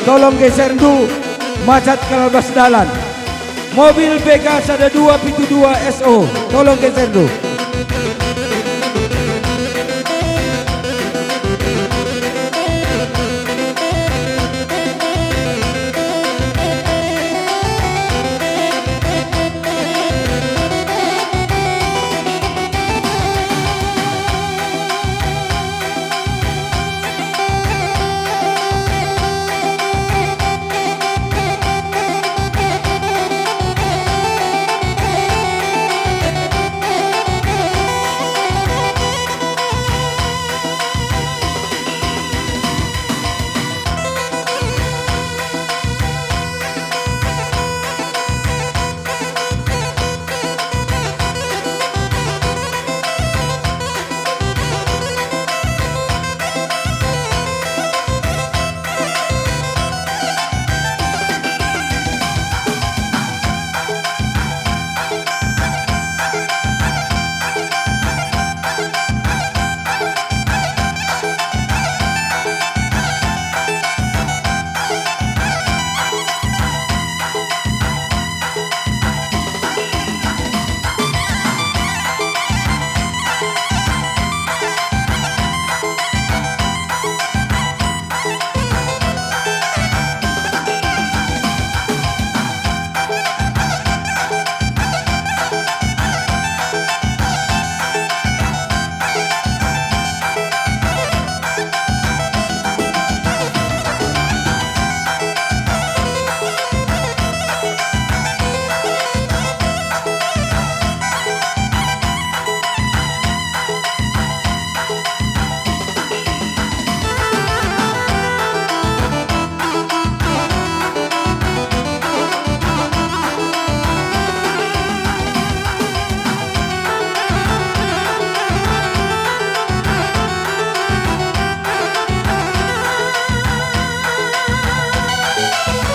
tolong geserndu, macet kal bas dalan. Mobil B K sada dua pitu dua S O, tolong geserndu.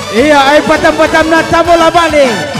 Ia, ai patam-patamna tabo la bale.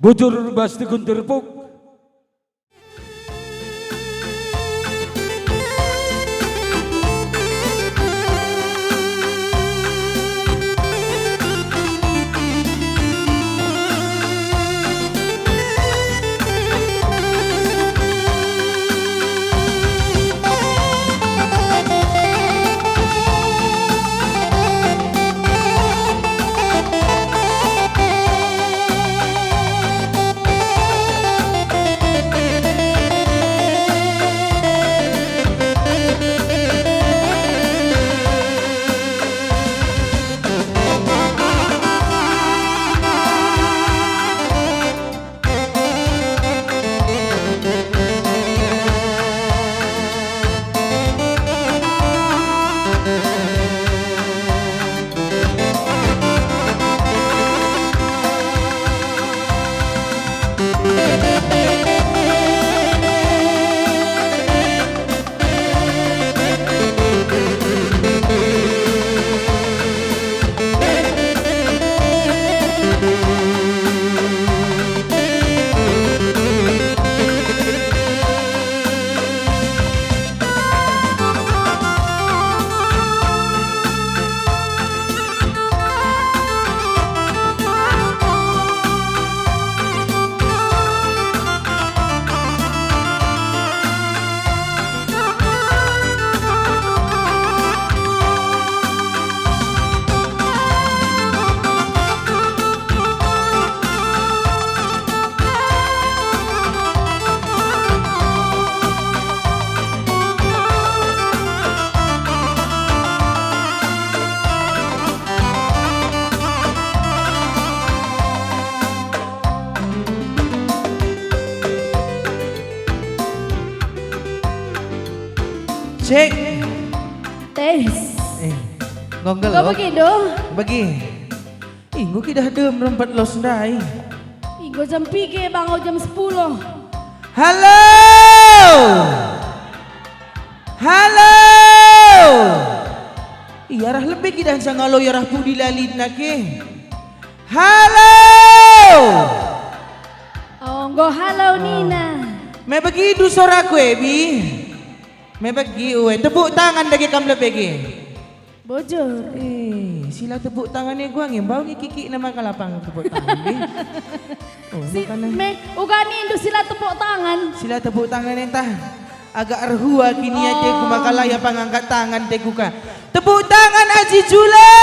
Bujur bas tekun terpuk. Cek. Tes. Eh, enggo Enggo nggelok? Begi, do? Begi. Ih, enggo kidah dem rempet los ndai. Ih, enggo jam piga, Bang, enggo jam sepuluh. Halo! Halo! Ih, arah lebe kidah nca ngalo, arah pudi lalina ke. Halo! Oh, enggo halo, oh, nina. Me begindu soraku, Ebi? Me begi, ue, tepuk tangan dage kam lebe ge. Bujur. Eh, sila tepuk tangan e gua nge, mbau nge kikikna maka lapang tepuk tangan, be. Oh, si, makana. Me, uga nindu sila tepuk tangan. Sila tepuk tangan e ntah. Agak erhua kini ateku, oh, maka la ia pangangkat tangan teku ka. Tepuk tangan Aji Julo!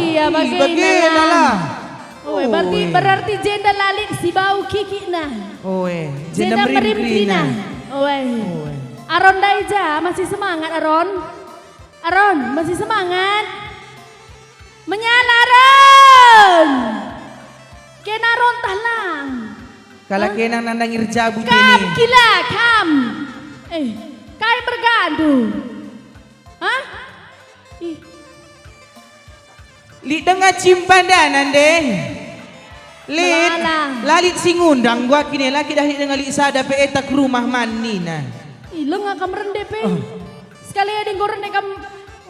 Iya, ih, bage bage nala. Nala. Ue, berarti, ue, berarti jenda la lit si bau kikikna. Ue, jenda jenda merim merim kerina. Kerina. Ue. Ue. Aron ndai ja, masih semangat, Aron? Aron, masih semangat? Menyala, Aron! Kena Aron tah lang. Kalak, hah? Kena nandangi erjabu kam, tini. Kila, kam. Eh, kai bergandu? Hah? Ih. Lit denga cimpandanan deh. Lit, melala. La lit si ngundang gua kine, la kidah lit denga lit sada pe etak rumah man nina. Ih, lenga kam rende pe. Oh. Sekali adi enggo rende kam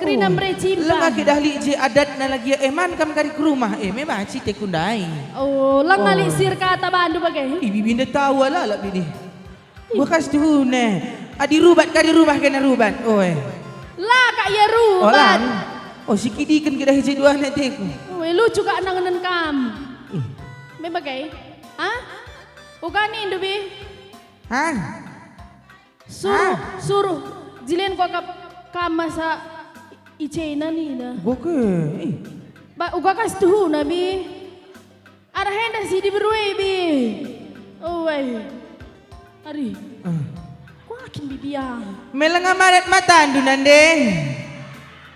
kerina, oh, mbere cimpa. Lenga kidah lit je adatna lagi, eh, man kam kari ke rumah, eh, me banci teku ndai. Oh, lenga, oh, lit sir kata bandu bage. Ih, bibinda tau alalap ini. Ih. Bekas tuhuna. Adi rubat kari rumah kena rubat. Oe. La kak ia rubat. Oh, lang. Oh, sikidiken kira hiji dua anak teku. Oe, lucu kak nanganen kam. Ih. Me bage? Hah? Uga nindu, Bi? Hah? Suruh, hah? Suruh. Jilin kuakap kam masa i China nina. Boke. Ih. Ba, uga kas tuhuna, Bi? Arah enda si diberu e, Bi. Oe. Ari. Ah. Kuakin, Bi, biang. Me lenga madat matandu nande.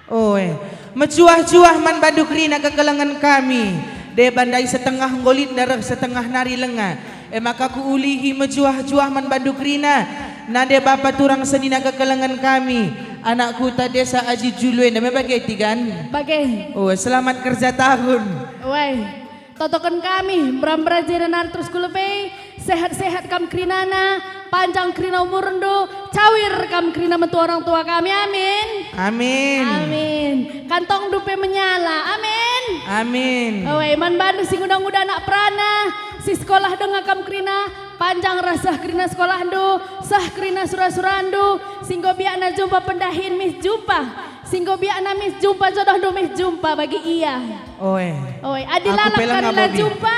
Oe. Mejuah-juah man bandu kerina kekelengen kami. Deba ndai setengah enggo lit ndareh, setengah nari lenga. E maka kuulihi mejuah-juah man bandu kerina. Nande bapa turang senina kekelengen kami. Anak kuta desa Aji Julu enda me bage tigan. Bage. Oe, selamat kerja tahun. Oe. Totoken kami, mbera-mbera jenda nari terus ku lebe, sehat-sehat kam kerinana, panjang kerina umurndu, cawir kam kerina mentua orang tua kami. Amin. Amin. Amin. Kantongndu pe menyala. Amin. Amin. Oe, man bandu si nguda-nguda anak perana, si sekolah denga kam kerina, panjang ras seh kerina sekolahndu, seh kerina sura-surandu, si enggo biakna jumpa pendahin mih jumpa, si enggo biakna mih jumpa jodohndu mih jumpa bagi ia. Oe. Oe, adi lalap kari la jumpa,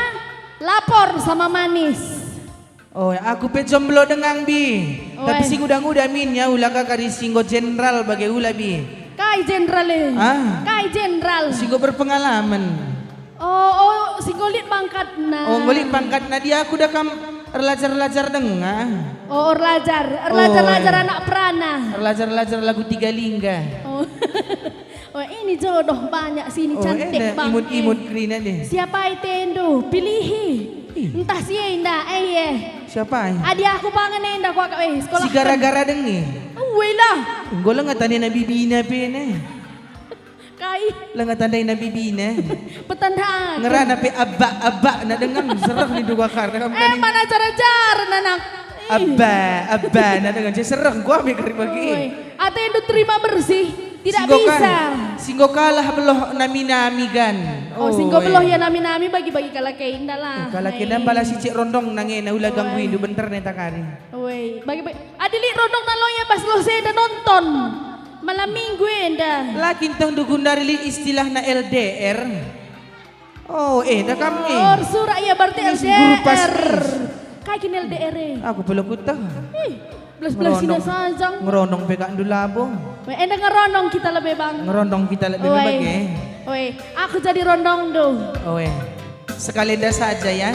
lapor sama manis. Oe, aku pe jomblo denga, Bi. Oe. Tapi si nguda-nguda min ya, ula ka kari si enggo jenderal bage ula, Bi. Kai jenderal e? Ah. Kai jenderal? Si enggo berpengalaman. Oh, oh, si enggo lit pangkatna. Oh, enggo lit pangkatna, dia aku da kam erlajar-lajar denga. Oh, erlajar, erlajar-lajar anak perana. Erlajar-lajar lagu Tiga Lingga. Oh. Oh, ini jodoh banyak sini, oh, cantik enda bangke. Imut-imut kerina deh. Siapa itendu? Pilihi. Ih. Entah si enda, eh, eh. Siapa, eh? Adi aku pangan enda, kuakap, eh, sekolah. Si gara-gara dengi. Uwe lah. Enggo lenga tandai na bibina pe ne. Kai? Lenga tandai na bibina. Petanda aku. Ngerana pe abak-abak na denga sereh ni dua kar. Eh, mana ajar-ajar, anak. Ih. Abak, abak na denga je sereh gua mikir bagi. Uwe. Atendu terima bersih, tidak bisa. Si enggo kalah beloh nami-nami kan. Oh, si enggo beloh ia nami-nami bagi-bagi kalak enda lah. Eh, kalak enda mbala si cek rondong nang ena, ula ganggu indu benter neta kari. Woi, bagi-bagi. Adi lit rondong nalo ia bas los enda nonton. Malam minggu enda. La kin teh ndu gundari lit istilahna L D R. Oh, eh, dah kam, eh. Oh, surak ia berarti Ini si guru pas L D R. Kai kin L D R e? Aku pe la kuteh. Ih, belas-belas sina saja. Ngerondong pe kak ndu labo. Weh, enda ngerondong kita lebe, Bang. Ngerondong kita lebe. Oi. Bage. Oi, aku jadi rondong do. Oi. Sekali enda saja ya.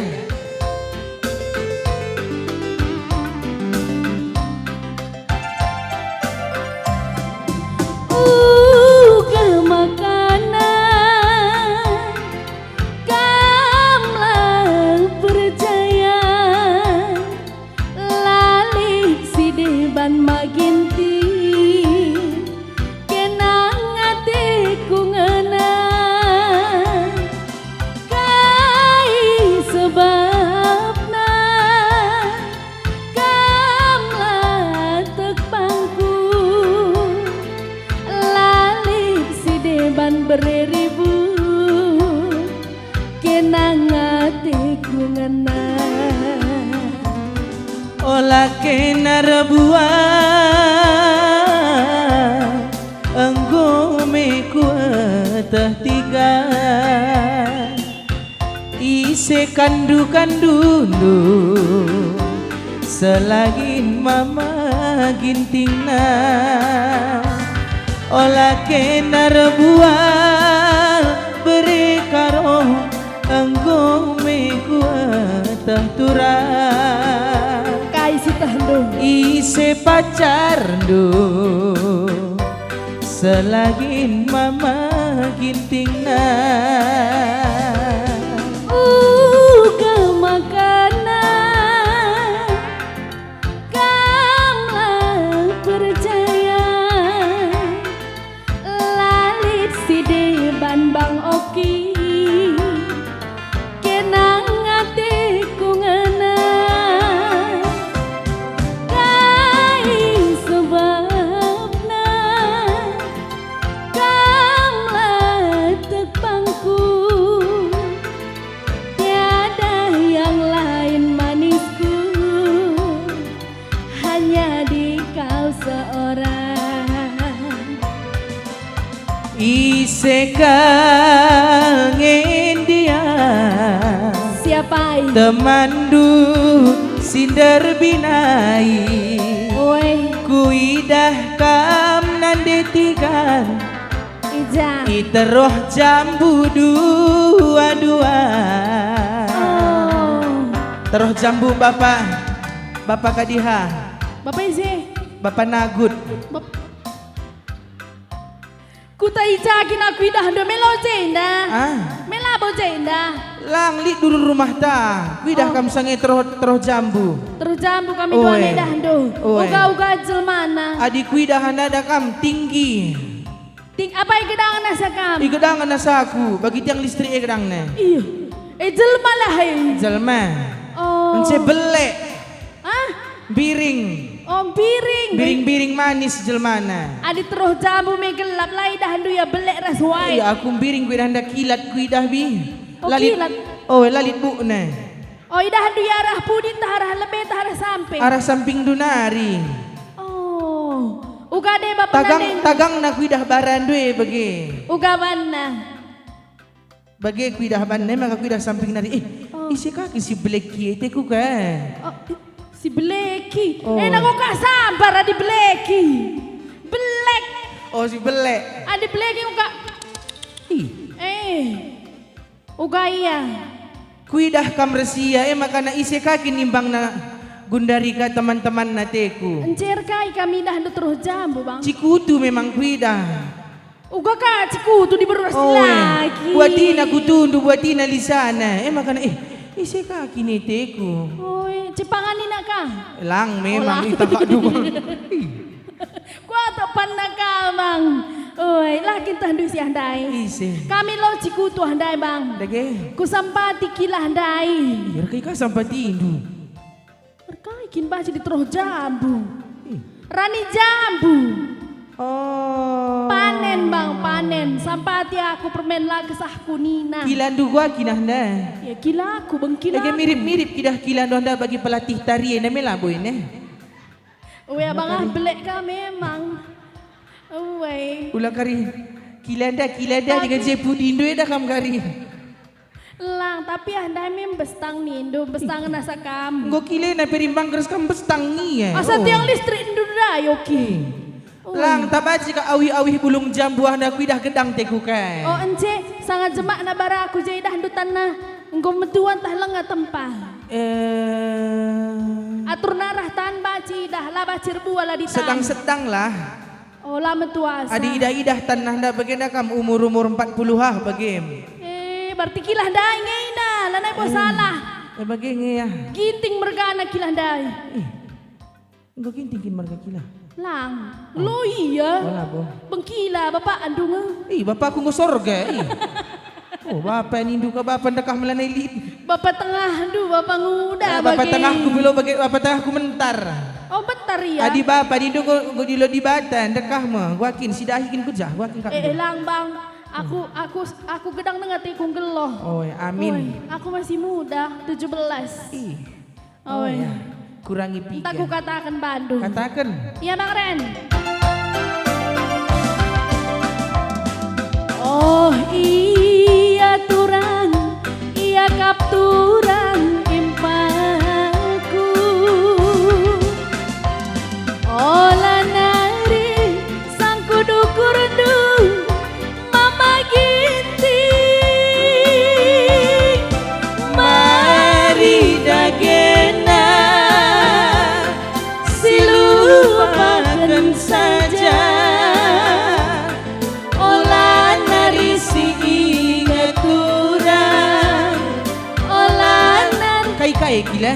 Uga makanan kam la percaya, lalih si deban magin ti Ribut, kena ateku ngena. Ola kena erbuah, enggo me kueteh tiga. Ise kandu-kandundu, selagin mama gintingna. Ola kena erbuah, bere ka roh, enggo me kueteh turang. Kai si tehndu? Ise pacarndu, selagin mama gintingna. Uga makana kam la percaya, la lit si deban Bang Oki. Kena ateku ngena. Kai sebabna kam la tek bangku? Tiada yang lain manisku, hanya di kau seorang. Ise kal nge ndia? Siapa i? Temanndu si nderbinai. Oi. Kuidah kam nande tigan. Ija. I teroh jambu dua-dua. Oh. Teroh jambu Bapa, Bapa Kadiha. Bapa ise? Bapa Nagut. Bap- Kuta ija kin aku idahndu, melo jenda. Ah. Mela bo jenda. Lang lit dulu rumahta. Kuidah Oh. kam sange teroh, teroh jambu. Teroh jambu kami dua Oe. Idahndu. Oe. Uga-uga jelmana. Adi kuidah nada kam tinggi. Ting apa igedang nasa kam? Igedang nasaku, bagi tiang listrik e gedangna. Iya. Eh, jelma lah, eh. Jelma. Oh. Ence belek. Ah? Biring. Oh, biring. Biring-biring manis jelmana. Adi teroh jambu me gelap, la idahndu ia belek ras wai. Iya, aku biring kuidah nda kilat kuidah bi. Oh, Lalit. Kilat. Oh, lalit bukna. Oh, idahndu ia arah pudi ntah arah lebe ntah arah samping? Arah sampingndu nari. Oh. Uga deba Tagang, penanding. Tagangna kuidah barandu e bage. Uga banna. Bage kuidah banna, maka kuidah samping nari. Eh, Oh. ise kaki si belek kie teku ka? Oh, i-, si beleki. Oh. Eh, nang uga sambar adi beleki. Belek. Oh, si belek. Adi beleki uga. Ih. Eh. Uga ia. Kuidah kam ras ia, e maka na ise ka kin nimbangna gundari ka teman-temanna teku. Encer kai kam idahndu teroh jambu, Bang? Cikutu memang kuidah. Uga ka cikutu diberu ras Oh, eh. Laki. Buatina kutundu, buatina lisana. E maka na, eh, ise ka kin e teku? Oi, cepangan nina ka? Lang memang Oh, lang. Itah kak dukung. Kuatap panna ka, Bang. Oi, la kin tehndu ise ndai? Ise? Kami lo cikutu ndai, Bang. Dage? Kusampati kilah ndai. Iya, kai ka sampatindu? Erkai kin banci diteroh jambu? Ih. Rani jambu. Oh. Panen, Bang, panen. Sampati aku permen la kesahku nina. Kilandu gua kinah ndai. Ya, kilaku, bengkila. Ege mirip-mirip kidah kilandu ndai bagi pelatih tari e, name labo ine. Ue, abang ah, belek ka memang. Ue. Ula kari kilanda, kilanda Tapi dengan je pudindu eda kam kari. Lang, tapi ah, ndai mem bestang nindu, bestang nasa kam. Enggo kilena pe rimbang keres kam bestang nia. Asa Oh. tiang listrik ndu ndai, oke. Hmm. Ue. Lang, tabaci ka awih-awih bulung jambu ah, nda kuidah gedang teku kai. Oh, ence, sanga jemakna bara aku je idahndu tanna. Enggo metuan tah lenga tempa. Eh. Atur narah tan baci idah, la baci erbuah la ditan. Sedang-sedang lah. Oh, la metuasa. Adi idah-idah tanah nda bagenda kam umur-umur empat puluh ah bagem. Eh, berarti kilah ndai nge ina, lanai bo Hmm. salah. Eh, bage nge ya. Ginting mergana kilah ndai. Ih. Enggo ginting kin marga kilah? Lang. Oh. Lo iya. Oh, labo. Bengkila bapa andung. Ih, bapakku enggo sorga, ih. Oh, bapa nindu ka bapa ndekah melanai lit. Bapa tengah ndu, bapa nguda Eh, bapa bage. Tengahku bilo bage, bapa tengahku mentar. Oh, mentar iya. Adi bapa nindu enggo, enggo dilo Dibata, ndekah me. Guakin, sidahi kin kujah, guakin kak Eh, ndu. Eh, lang, Bang. Aku, aku, aku gedang denga ate ku nggeluh. Oi, amin. Oi, aku masih muda, tujuh belas. Ih. Oh, oi. Ya. Kurangi piga. Ntah kukataken bandu. Kataken. Ia, Bang Ren. Oh, ia turang, ia kap turang impalku. Ola nari sangku dukurndu, Mama Ginting, mari dagena silupaken saja. Ola nari si inget turang, ola nari. Kai-kai gila.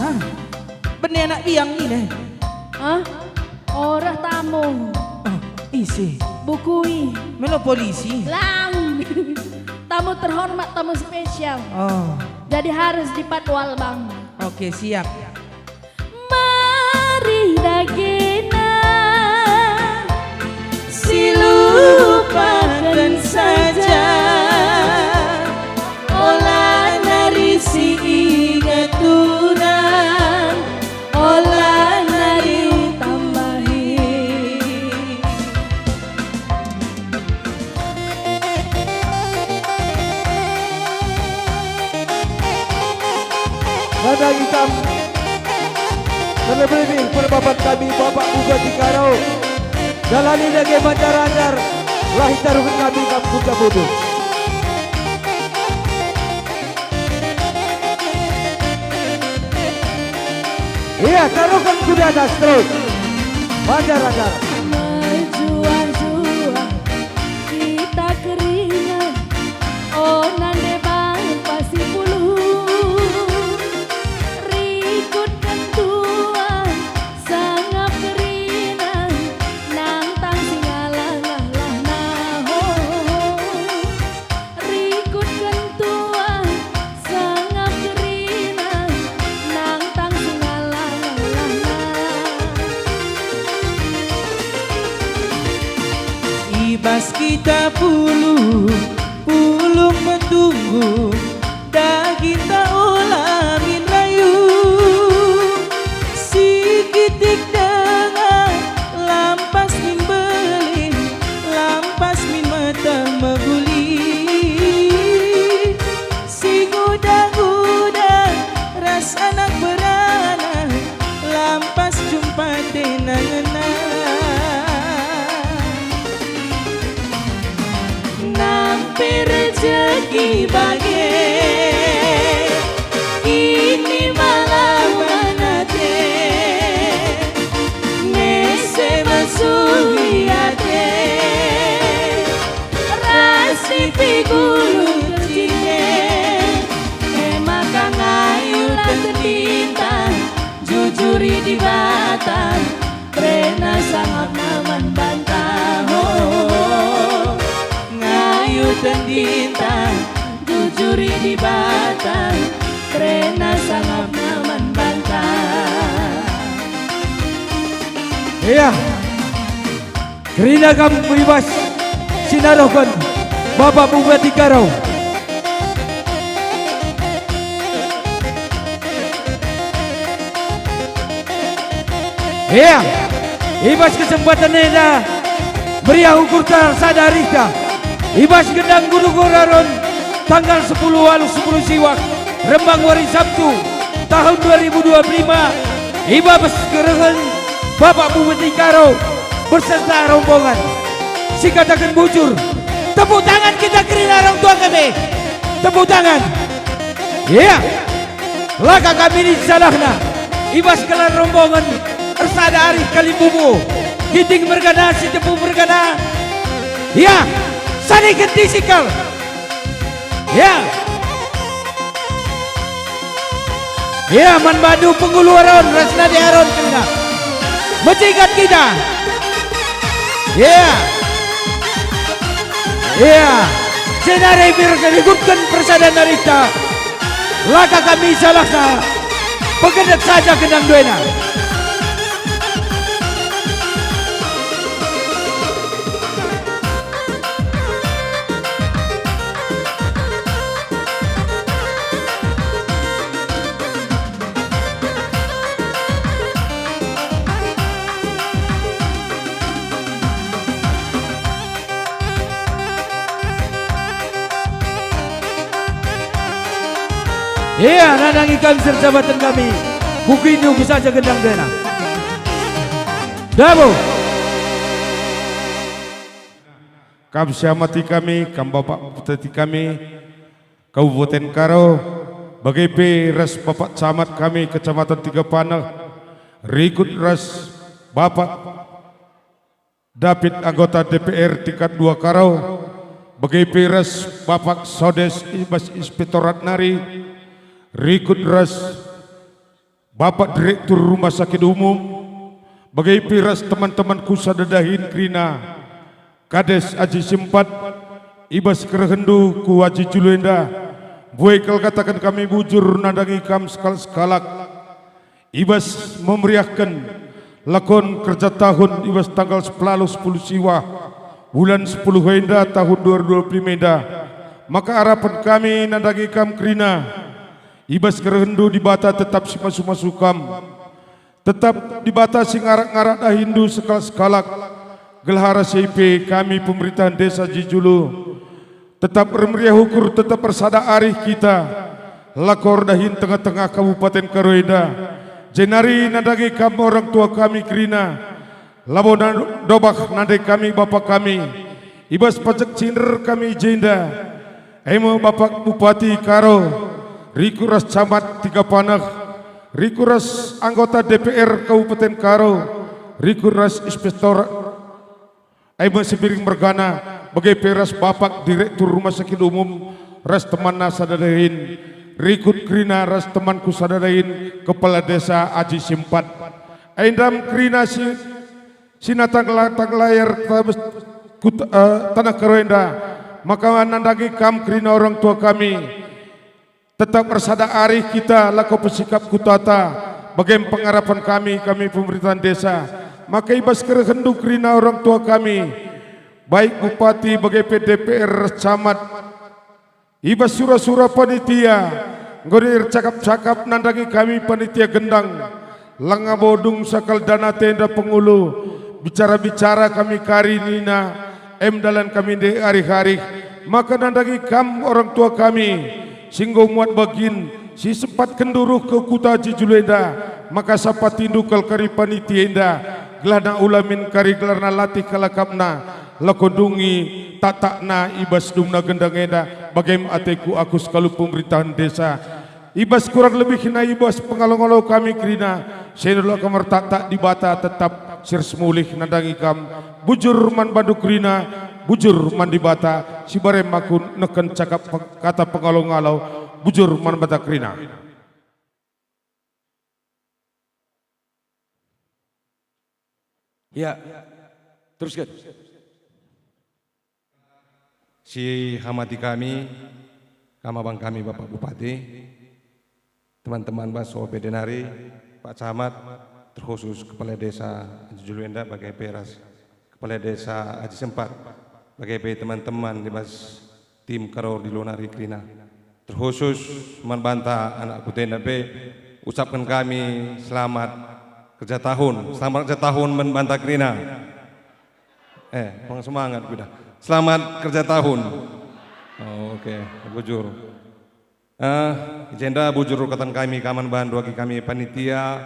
Hah? Bene anak biang ine. Hah? Oh, reh tamu. Oh, ise? Bukui. Melo polisi. Lang. Tamu terhormat, tamu spesial. Oh. Jadi harus dipatwal, Bang. Oke, siap. Mari dagena silupaken saja. Ola nari si inget turang, ola nari tambahi. Nandangi kam, terlebih-lebih perbaban kami Bapak Bupati Karo. Dalani dage banjar-banjar, la itaruhken kami kam kuca putus. Ia, taruhken ku atas terus. Banjar-banjar. Mejuah-juah kita kerina, oh, nande bangpa si puluh. Rikutken tua, sangap kerina, nangtang si ngalah-ngalahna, ho. Rikutken tua, sangap kerina, nangtang si ngalah-ngalahna. I bas kita puluh, pulung metunggung, daginta ola min rayu. Sikitik denga, lampas min mbelin, lampas min meteh mehuli. Siguda-guda ras anak beranak, lampas jumpa tenangenna. Nampe rejeki bage, ini malah manate, mese mesuhi ate, ras nipi gulu kecine. E maka ngayulah tendinta, jujuri Dibata, kerina sangapna man banta, ho. Ngayu tendinta, jujuri Dibata, kerina sangapna man banta. Ia, kerina kam i bas si naruhken Bapak Bupati Karo. Ia, i bas kesempaten enda meriah ukurta sada arihta. I bas gendang guru-guru Aron tanggal sepuluh waluh sepuluh siwah, Rembang wari Sabtu, tahun dua ribu dua puluh lima, i bas kerehen Bapak Bupati Karo beserta rombongan. Sikataken bujur, tepuk tangan kita kerina orang tua kami. Tepuk tangan. Ia. La ka kami lit salahna, i bas gelar rombongen ersada arih kalimbubu, Ginting mergana, Sitepu mergana. Ia, saniken tisikal. Ia. Ia, man bandu penghulu Aron ras nande Aron kerina. Mencingkat kita. Ia. Ia. Jenari mir rikutken persadan arihta. La ka kami salahna, pegendet saja gendang duena. Ia nandangi kami serta baten kami. Buku ini ugi saja gendang dena. Dabo. Kam siamati kami, kam Bapak Bupati kami, Kabupaten Karo, bage pe ras Bapak Camat kami Kecamatan Tiga Paneh, rikut ras Bapak David anggota D P R tingkat dua Karo, bage pe ras Bapak Sodes i bas Inspektorat nari, rikut ras Bapak Direktur Rumah Sakit Umum, bage pe ras teman-temanku sada dahin kerina, Kades Aji Sempat, i bas kerehenndu ku Aji Julu enda, buai kal kataken kami bujur nandangi kam sekalak-sekalak. I bas memeriahken lakon kerja tahun i bas tanggal sepuluh, sepuluh siwah, bulan sepuluh enda tahun dua ribu dua puluh lima enda, maka arapen kami nandangi kam kerina. I bas kerehenndu Dibata tetap si masu-masu kam. Tetap Dibata si ngarak-ngarak dahinndu sekalak-sekalak. Gelah arah si pe kami pemerintahan Desa Jijulu tetap ermeriah ukur, tetap ersada arih kita, lako erdahin tengah-tengah Kabupaten Karo enda. Jenari nandangi kam orang tua kami kerina, labo na-, dobah nande kami bapa kami, i bas pajek cinder kami i jenda, e me Bapak Bupati Karo, rikut ras Camat Tiga Paneh, rikut ras anggota D P R Kabupaten Karo, rikut ras Inspektor, e me Sipiring mergana, bage pe ras Bapak Direktur Rumah Sakit Umum ras temanna sada dahin, rikut kerina ras temanku sada dahin, Kepala Desa Aji Sempat. Enda me kerina si, si natang la-, tang layar tabes kut-, eh, taneh Karo enda, maka nandangi kam kerina orang tua kami. Tetap ersada arih kita lako pesikap kutata, bage me pengarapen kami, kami pemerintahan desa. Maka i bas kerehenndu kerina orang tua kami, baik bupati, bage pe D P R ras camat, i bas sura-sura panitia, enggo ercakap-cakap nandangi kami panitia gendang, langa bodung sakal dana tenda pengulu, bicara-bicara kami kari nina, em dalan kami ndai arih-arih, maka nandangi kam orang tua kami, si enggo muat bagin, si sempatken nduruh ku kuta Jijulu enda, maka sapatindu kal kari panitia enda, gelahna ula min kari gelarna latih kalakapna, lako ndungi taktakna i bas dumna gendang enda, bage me ateku aku sekalu pemerintahan desa. I bas kurang lebihna i bas pengalo-ngalo kami kerina, si enda la kam ertaktak Dibata tetap si ras mulih nandangi kam, bujur man bandu kerina, bujur man Dibata, si barem aku nehken cakap pe-, kata pengalo-ngalo, bujur man Dibata kerina. Ya, teruskan. Si hamati kami, kam abang kami Bapak Bupati, teman-teman bas O P D nari, Pak Camat, terkhusus Kepala Desa Aji Julu enda bage pe ras Kepala Desa Aji Sempat, bage pe teman-teman i bas tim Karo Dilu nari kerina. Terkhusus man banta anak kuta enda pe, ucapken kami selamat kerja tahun. Selamat kerja tahun man banta kerina. Eh, kurang semangat ku dah. Selamat kerja tahun. Oh, oke, bujur. Eh, i jenda bujur kataken kami, kam man bandu agi kami panitia,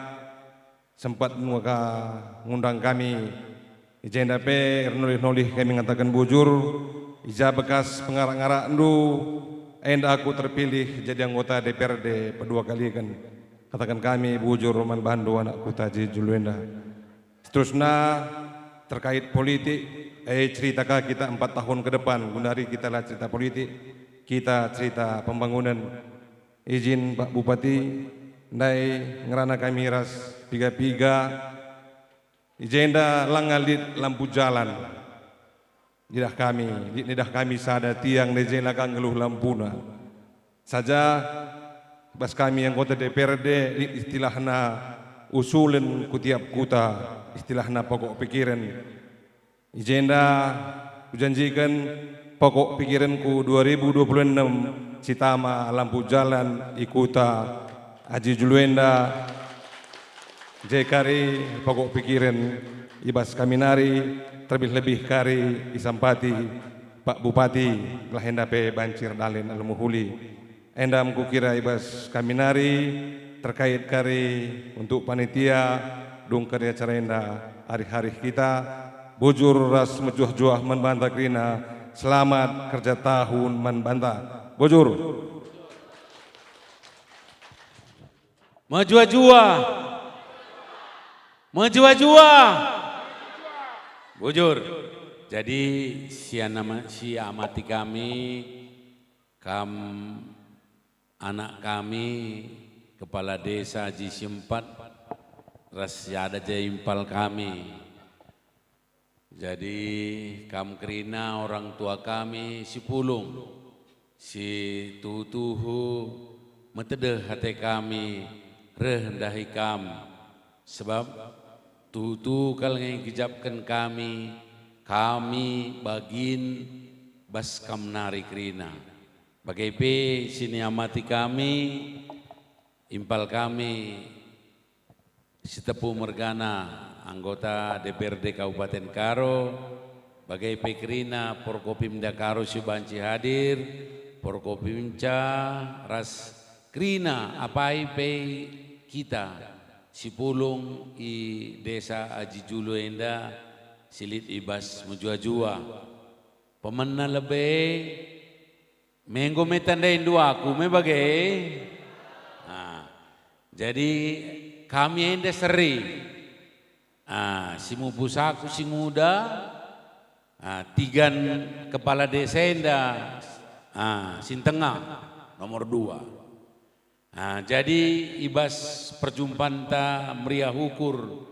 sempat maka ngundang kami. I jenda pe ernulih-nulih kami ngataken bujur, i ja bekas pengarak-ngarakndu, enda aku terpilih jadi anggota D P R D pedua kaliken. Kataken kami bujur man bandu anak kuta Jijulu enda. Seterusna, terkait politik, eh, cerita ka kita empat tahun ke depan, gundari kita la cerita politik, kita cerita pembangunan. Izin Pak Bupati, ndai ngerana kami ras piga-piga, i jenda langa lit lampu jalan. Idah kami, lit nidah kami sada tiang ndai je la ka nggeluh lampuna. Saja bas kami anggota D P R D lit istilahna usulen ku tiap kuta, istilahna pokok pikiren. I jenda kujanjiken pokok pikirenku dua ribu dua puluh enem citama lampu jalan i kuta Aji Julu enda, je kari pokok pikiren i bas kami nari, terlebih-lebih kari isampati Pak Bupati, gelah enda pe banci erdalin alu mehuli. Enda me kukira i bas kami nari terkait kari untuk panitia dungkeri acara enda arih-arih kita bujur ras mejuah-juah man banta kerina. Selamat kerja tahun man banta. Bujur. Mejuah-juah. Mejuah-juah. Bujur. Jadi, si anama-, si amati kami, kam anak kami, kepala desa Aji Siempat, ras si ada je impal kami. Jadi, kam kerina orang tua kami si pulung, si tuhu-tuhu metedeh ate kami reh ndahi kam, sebab tuhu-tuhu kal nge igejapken kami, kami bagin bas kam nari kerina. Bage pe si niamati kami, impal kami, Sitepu mergana, anggota D P R D Kabupaten Karo, bage pe kerina Forkopimda Karo si banci hadir, Forkopimca ras kerina apai pe kita si pulung i Desa Aji Julu enda si lit i bas mejuah-juah. Pemena lebe, me enggo me tandaindu aku me bage. Ah, jadi kami enda seri. Ah, si mupus aku si nguda, ah, tigan kepala desa enda, ah, si tengah, nomor dua. Ah, jadi i bas perjumpanta meriah ukur,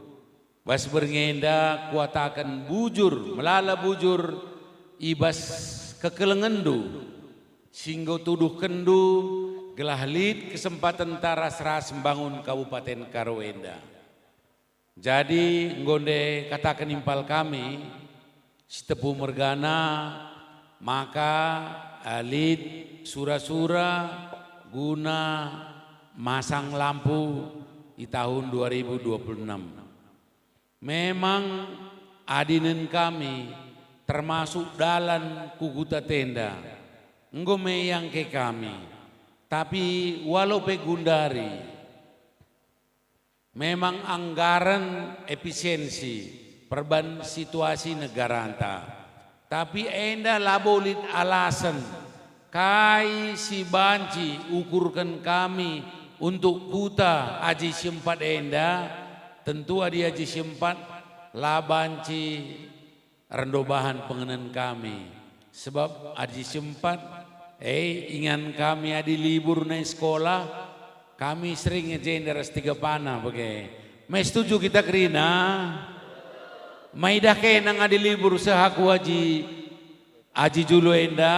bas berngi enda kuataken bujur, melala bujur i bas kekelengenndu, si enggo tuduhkenndu gelah lit kesempatenta ras-ras mbangun Kabupaten Karo enda. Jadi enggo nde kataken impal kami, Sitepu mergana, maka, eh, lit sura-sura guna masang lampu i tahun dua ribu dua puluh enam. Memang adinen kami, termasuk dalan ku Kuta Tenda, enggo me iangke kami, tapi walo pe gundari, memang anggaren efisiensi perban situasi negaranta, tapi enda labo lit alasen kai si banci ukurken kami untuk kuta Aji Siempat enda. Tentu adi Aji Siempat la banci rendo bahan pengenen kami. Sebab Aji Siempat, eh, ingan kami adi libur nai sekolah, kami sering nge jenda ras tiga pana bage. Me setuju kita kerina? Maidah kena adi libur seh aku Aji, Aji Julu enda,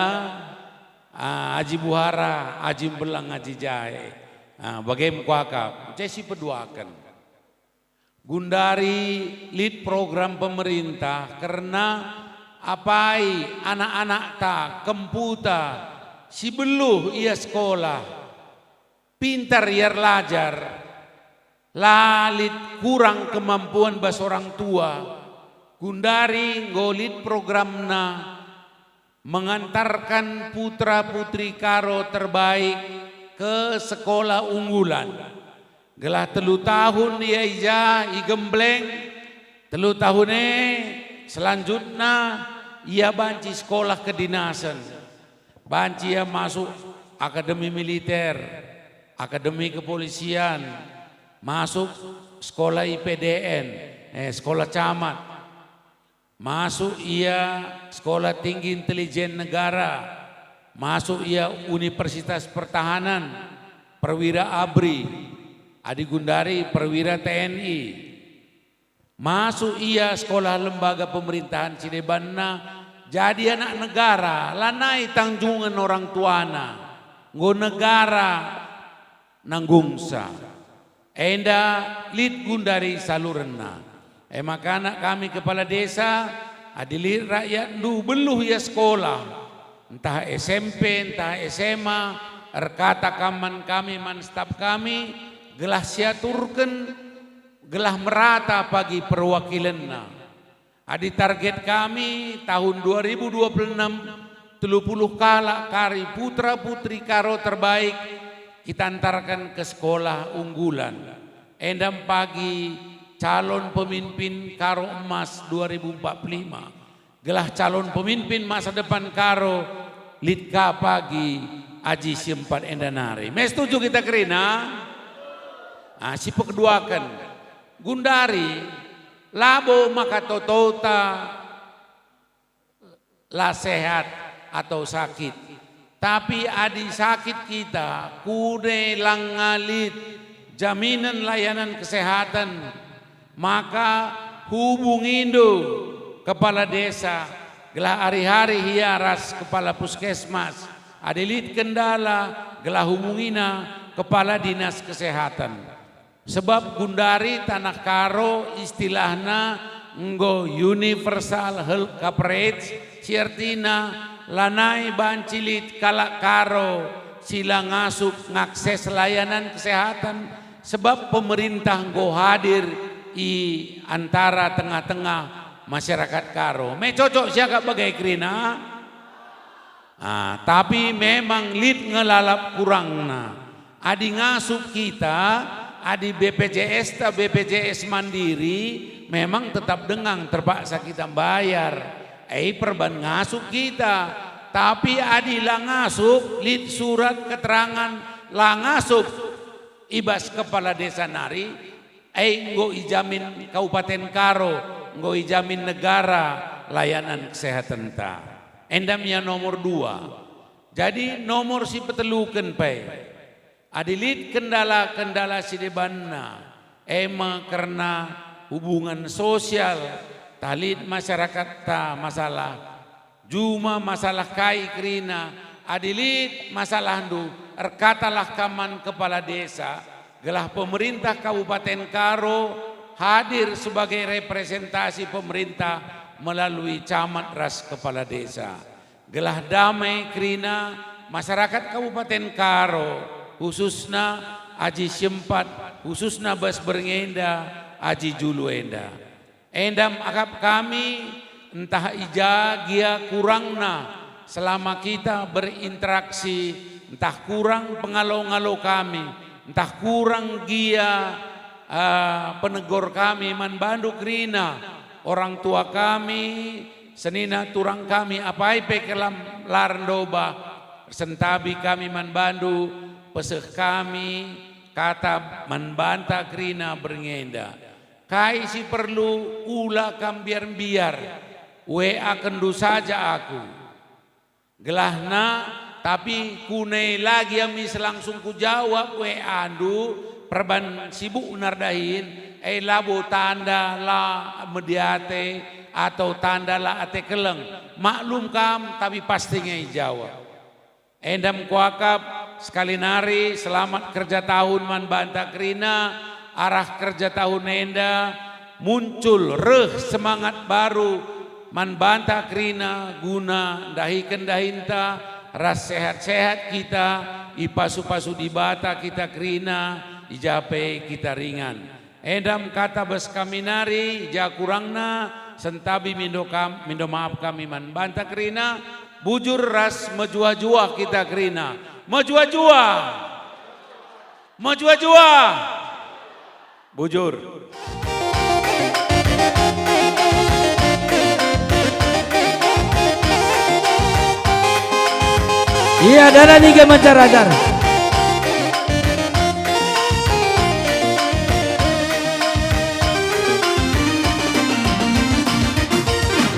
ah, Aji Buhara, Aji Mbelang, Aji Jae. Ah, bage me kuakap, cai si peduaken. Gundari lit program pemerintah kerna apai anak-anakta, kemputa, si beluh ia sekolah, pintar ia erlajar, la lit kurang kemampuan bas orang tua, gundari enggo lit programna mengantarkan putra-putri Karo terbaik ke sekolah unggulan. Gelah telu tahun ia i ja, i Gembleng, telu tahun e selanjutna ia banci sekolah kedinasen. Banci ia masuk akademi militer, akademi kepolisian, masuk sekolah I P D N, eh, sekolah camat. Masuk ia Sekolah Tinggi Intelijen Negara, masuk ia Universitas Pertahanan, perwira ABRI, adi gundari perwira T N I. Masuk ia sekolah lembaga pemerintahan si debanna, jadi anak negara, lanai tanjungen orang tuana, enggo negara nanggungsa. Enda lit gundari salurenna. E maka anak kami kepala desa, adi lit rakyatndu beluh ia sekolah, ntah S M P, ntah S M A, erkata kam man kami, man staf kami, gelah siaturken, gelah merata pagi perwakilenna. Adi target kami tahun dua ribu dua puluh enam, telu puluh kalak kari putra-putri Karo terbaik kita antarkan ke sekolah unggulan. Enda me pagi calon pemimpin Karo Emas dua ribu empat puluh lima. Gelah calon pemimpin masa depan Karo lit ka pagi aji si empat enda nari. Me setuju kita kerina? Ah, si pekeduaken, gundari labo maka totota la sehat atau sakit. Tapi adi sakit kita, kune langa lit jaminen layanan kesehatan, maka hubungindu kepala desa, gelah ari-ari ia ras kepala puskesmas. Adi lit kendala, gelah hubungina kepala dinas kesehatan. Sebab gundari tanah Karo istilahna enggo universal health coverage, si ertina lanai banci lit kalak Karo si la ngasup ngakses layanan kesehatan, sebab pemerintah enggo hadir i antara tengah-tengah masyarakat Karo. Me cocok siakap bage kerina? Ah, tapi memang lit nge lalap kurangna. Adi ngasup kita, adi B P J S ta B P J S Mandiri, memang tetap dengang terpaksa kita mbayar. Eh, perban ngasup kita. Tapi adi la ngasup, lit surat keterangan la ngasup i bas kepala desa nari, eh, enggo ijamin Kabupaten Karo, enggo ijamin negara layanan kesehatenta. Enda me ia nomor dua. Jadi nomor si peteluken pe, adi lit kendala-kendala si debanna, e me kerna hubungan sosial, tah lit masyarakatta masalah juma, masalah kai kerina, adi lit masalahndu, erkatalah kam man kepala desa, gelah pemerintah Kabupaten Karo hadir sebagai representasi pemerintah melalui camat ras kepala desa. Gelah dame kerina masyarakat Kabupaten Karo, khususna aji si empat, khususna bas berngi enda, aji julu enda. Enda me akap kami, ntah i ja gia kurangna selama kita berinteraksi, ntah kurang pengalo-ngalo kami, ntah kurang gia, eh, penegor kami man bandu kerina, orang tua kami, senina turang kami, apai pe kelam la ndoba, ersentabi kami man bandu, peseh kami kata man banta kerina berngi enda. Kai si perlu, ula kam mbiar-mbiar, W A-kenndu saja aku. Gelahna, tapi kune lagi ami selangsung kujawab W A-ndu, perban sibuk nerdahin, e labo tanda la mediate atau tanda la ate keleng. Maklum kam, tapi pasti nge ijawab. Enda me kuakap, sekali nari selamat kerja tahun man banta kerina, arah kerja tahun enda muncul reh semangat baru man banta kerina guna ndahiken dahinta ras sehat-sehat kita, ipasu-pasu Dibata kita kerina, i ja pe kita ringan. Enda me kata bas kami nari, i ja kurangna, sentabi mindo kam, mindo maaf kami man banta kerina, bujur ras mejuah-juah kita kerina. Mejuah-juah! Mejuah-juah! Bujur. Ia dalan iga mancarajar.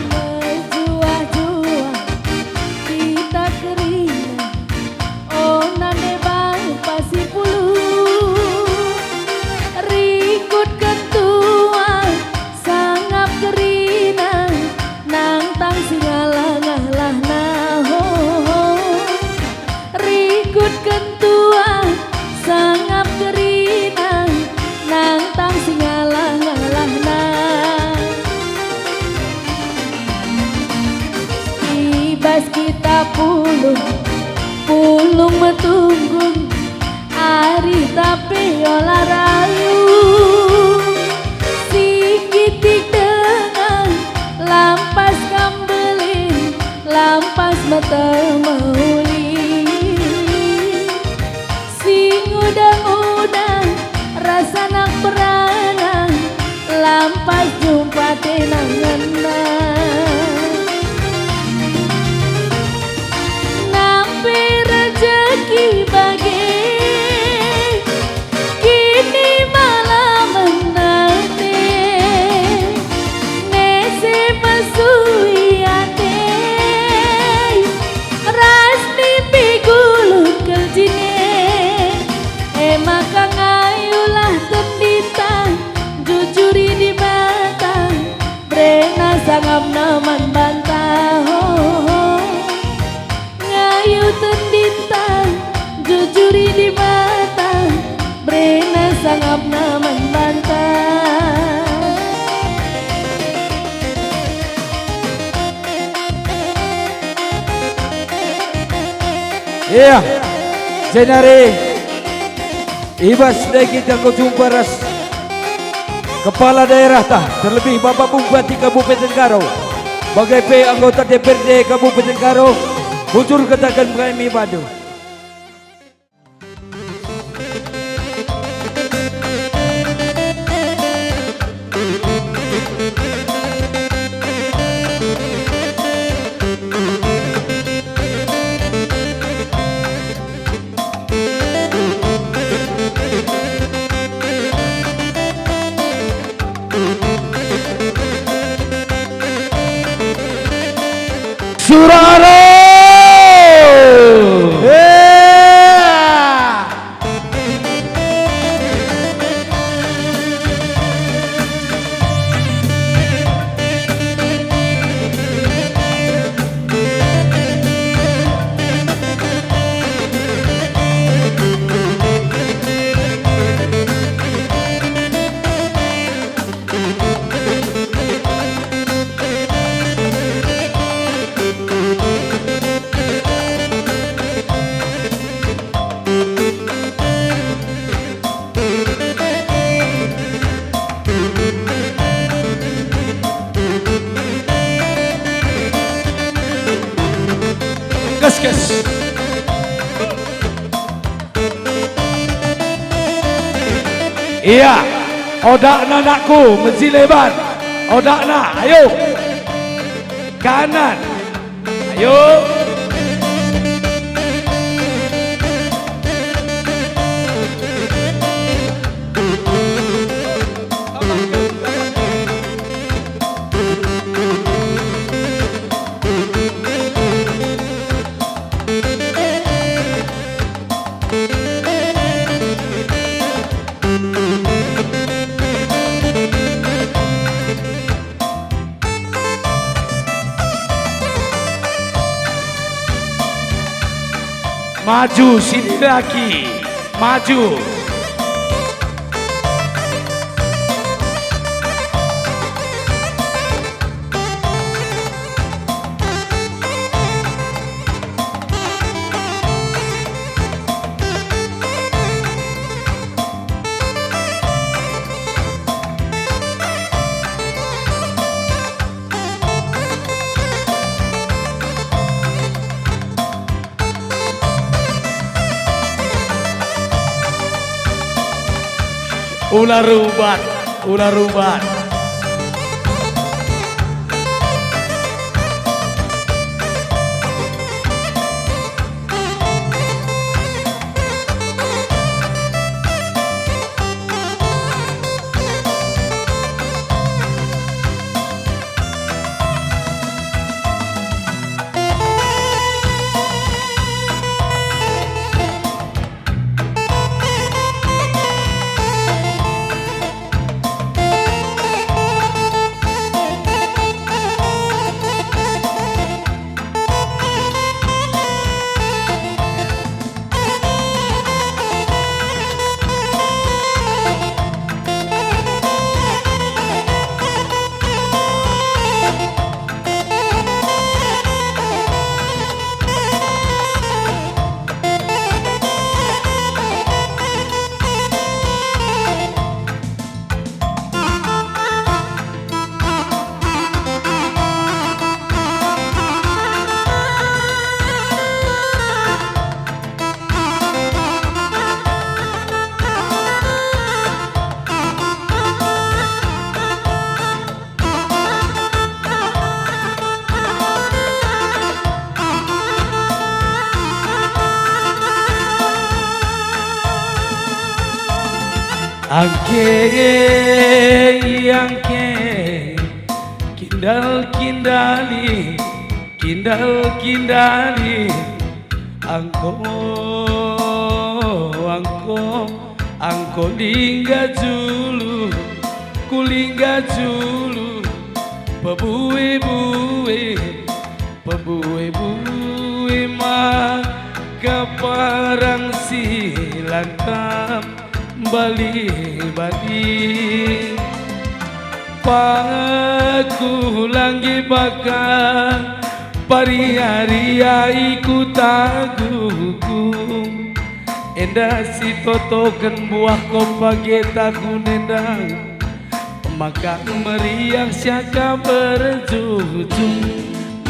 Mejuah-juah kita kerina, onan deba pasi pulu. Rikutken tuah sangap kerina, nangtang si ngalah-ngalahna, ho, ho. Rikutken tuah sangap kerina, nangtang si ngalah-ngalahna. I bas kita pulung, pulung metunggung, arih tapi ola ralu. Sikitik denga, lampas kam mbelin, lampas me temuli. Si ngudang-udang rasa nak peranan, lampas jumpa tenang ngena. Nampe rejeki bage, kini malah menate, nese mesui ate, ras nipi gulut keljine. E maka ngayulah tendita, jujuri Dibata, berena sangapna man banta. Ho, ho, ho. Ngayu tendinta, jujuri Dibata, berena sangapna man banta. Iya, jenari i bas dage kita enggo jumpa ras kepala daerah tah, terlebih Bapak Bupati Kabupaten Karo, bage pe anggota D P R D Kabupaten Karo, bujur kataken kami bandu. Suraro! Eh! Ges, ges. Iya, odakna anakku, mejile ban. Odakna, ayo. Kanan. Ayo. Maju si dilaki, maju. Ula rubat, ula rubat. Angke, angke, kindal-kindali, kindal-kindali, angko, angko, angko lingga julu, kulingga julu, pebue-bue, pebue-bue maka parang si lantam bali-bali. Paku langge baka paria-ria i kuta gugung. Enda si totoken buah kopa geta kunenda. Maka meriah siaka berjujung,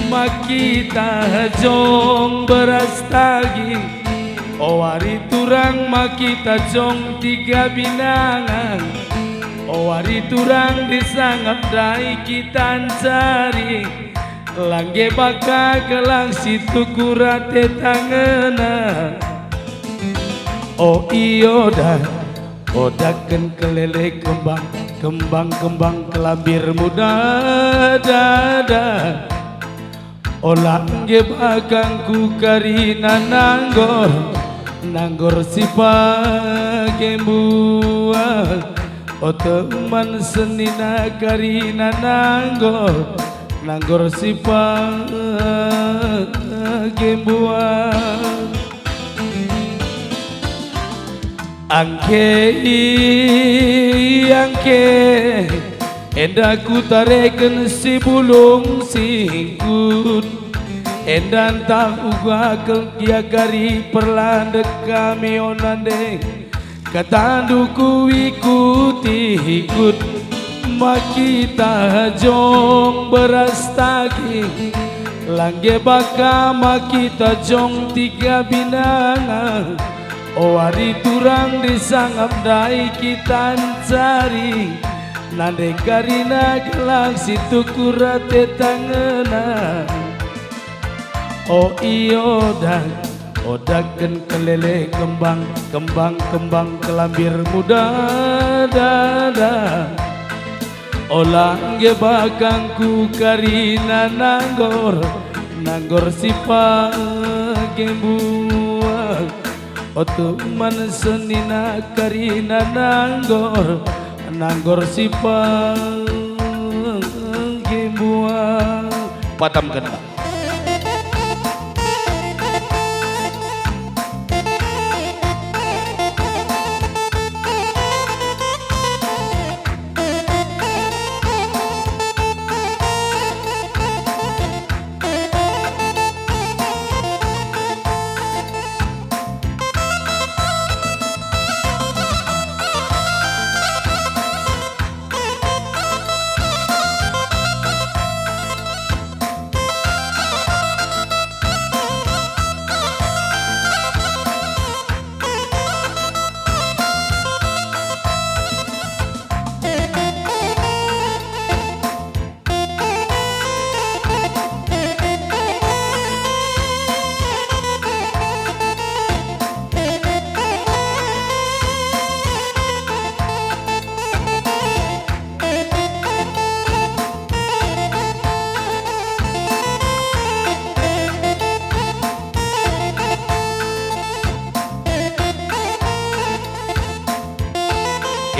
makita jong beras tagi. O wari turang makita jong tiga binangan. O wari turang disangap ndai kita ncari. Langge baka gelah si tukur ate tangena. O iyo da. Odaken kelele kembang, kembang-kembang kelambirmu dada. Ola engge bakangku karina nanggor, nanggor si page mbuah. O teman senina karina nanggor, nanggor si page mbuah. Angke, angke, enda kutareken si bulung singkut. Enda ntah uga kel gia kari perlandek kami o nande. Katandu kuikut-ikut, makita jong beras tagi. Langge baka makita jong tiga binanga. O wari turang disangap ndai kita ncari, nande karina gelah si tukur ate tangena. O iyo da, odaken kelele kembang, kembang-kembang kelambirmu dada. Ola engge bakangku karina nanggor, nanggor si page mbuah. O teman senina karina nanggor, nanggor si page mbuah. Patamken.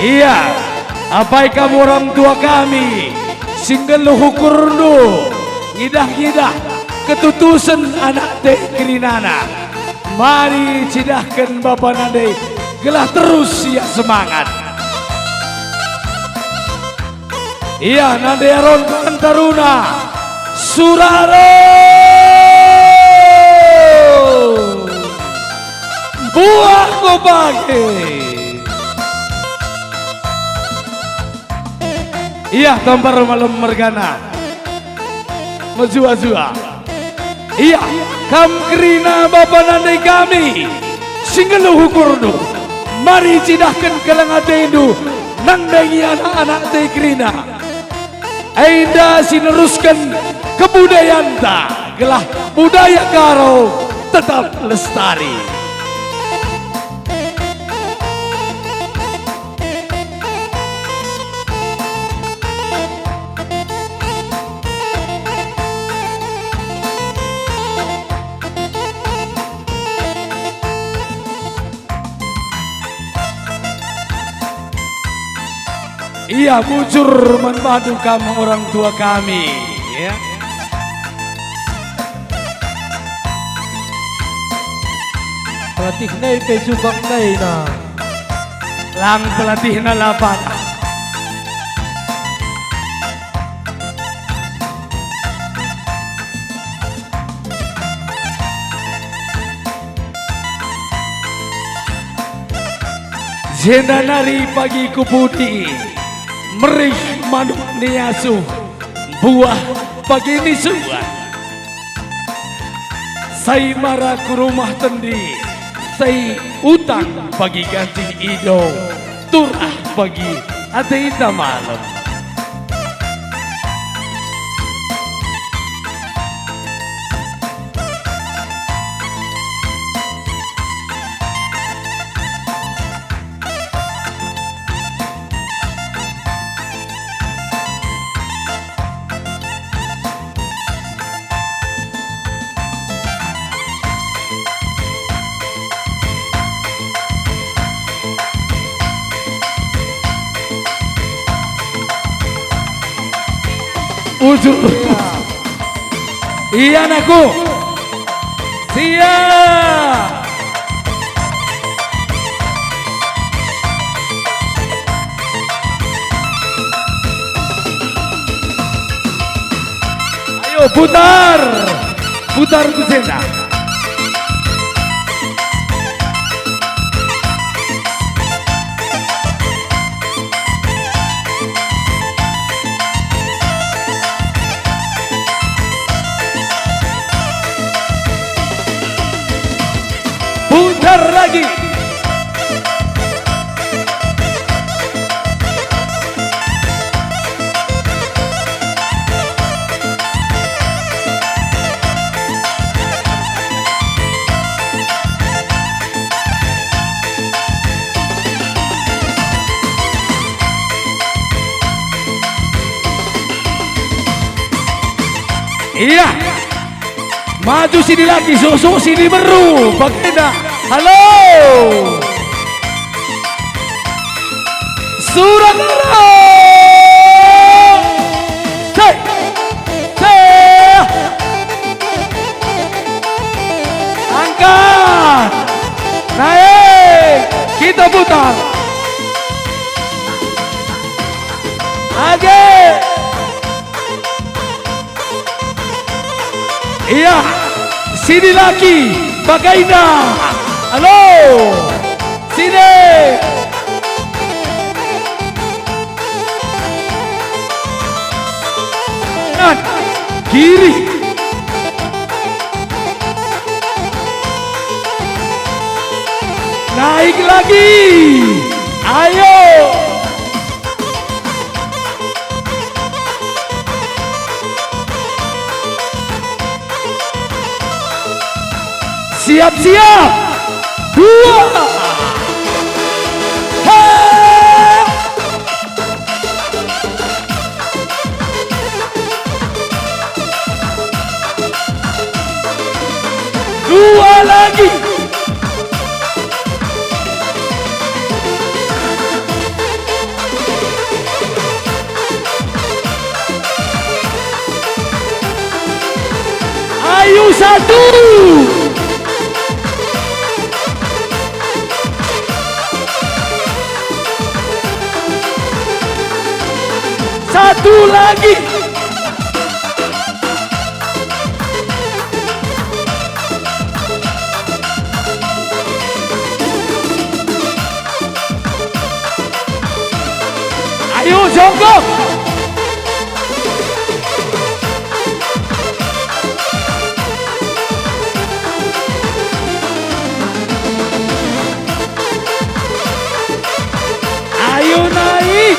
Ia, apai kam orang tua kami, si nggeluh ukurndu, ngidah-ngidah ketutusen anak ate kerinana. Mari cidahken bapa nande, gelah terus ia semangat. Ia nande Aron Karang Taruna, Suraro. Buah ko bage. Ia tampar malem mergana. Mejua-jua. Ia, kam kerina bapa nande kami, si nggeluh ukurndu. Mari cidahken keleng atendu, nandangi anak-anak ate kerina. Enda si nerusken kebudayanta, gelah budaya Karo tetap lestari. Ia bujur man bandu kam orang tua kami, ya. Pelatih nai pe subang nai na. Lang pelatihna lapan. Jenda nari pagi kupudi, merih manuk niasuh, buah pagi nisuan. Sai mara ku rumah tendi, sai utang pagi gancih ido, turah pagi ate ita malem. Bujur. Iya, anakku. Siap. Ayo, putar. Putar ku jenda. Putar lagi. Iya. Maju si dilaki, suksuk si diberu, bagenda. Halo. Surat Arab. Cek. Cek. Angkat. Naik. Kita putar. Age. Iya, sini lagi, bagenda. Halo, sini. Kanan, kiri. Naik lagi. Ayo. Siap-siap. Dua. He. Dua lagi. Ayo, satu. Satu lagi. Ayo, jongkok. Ayo naik.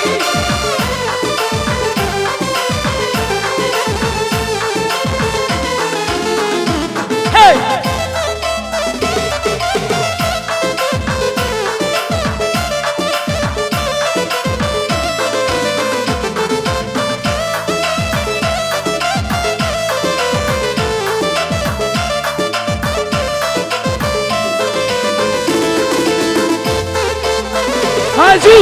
Hei. Maju.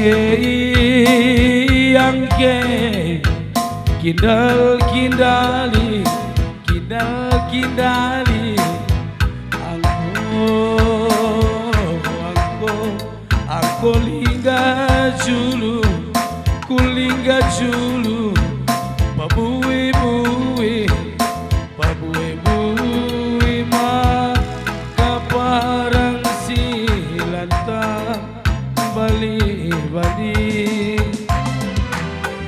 Angke, angke, kindal-kindali, kindal-kindali, angko, angko, angko lingga julu, kulingga julu, pabui-bui, pabui-bui maka parang si lantang bali-bali.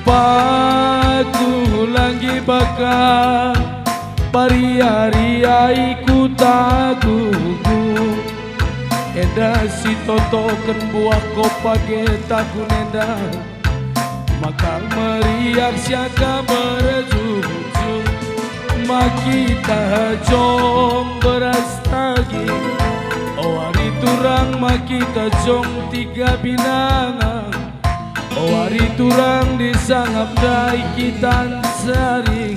Paku langgi baka, paria-riai kutaku-ku. Enda si totoken buah kopa getaku nenda, maka meriah siaka merjujung. Ma kita jong beras tagi, o ari turang ma kita jong tiga binanga. O ari turang disangap ndai kita nsari,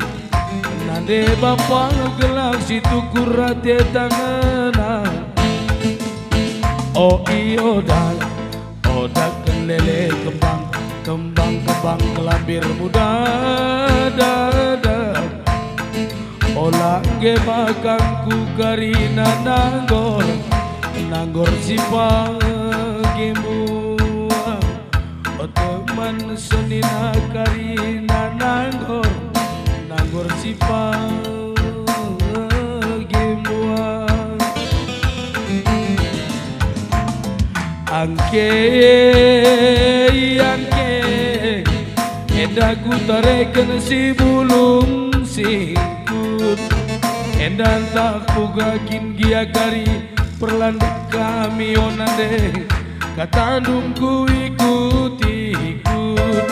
nande bapa gelah si tukur ate tangena. O ioda, oda kelele kembang, kembang, kembang kelambir muda, da, da. Ola ngge bakangku karina nanggor, nanggor si pagi muah. O teman senina karina nanggor, nanggor si pagi muah. Angke, angke, enda kutareken si bulung singkut. Enda ntah kuga kin gia kari perlandek kami o nande, katandungku ikut-ikut.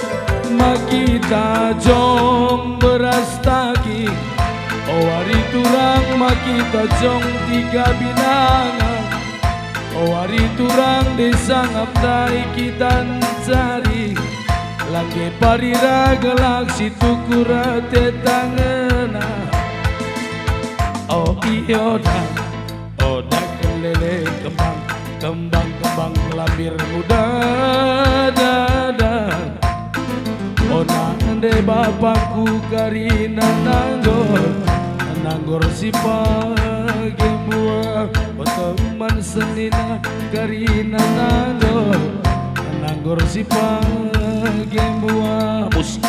Ma kita jong beras tagi, o ari turang ma kita jong tiga binanga. O ari turang disangap ndai kita ncari, langge parira gelah si tukur ate tangena. O ioda, oda kelele kembang, kembang, kembang kelambir muda, da, da. Ola nande bapangku karina nanggor, nanggor si pagi muah. O teman senina karina nanggor, nanggor si pagi muah. Musik.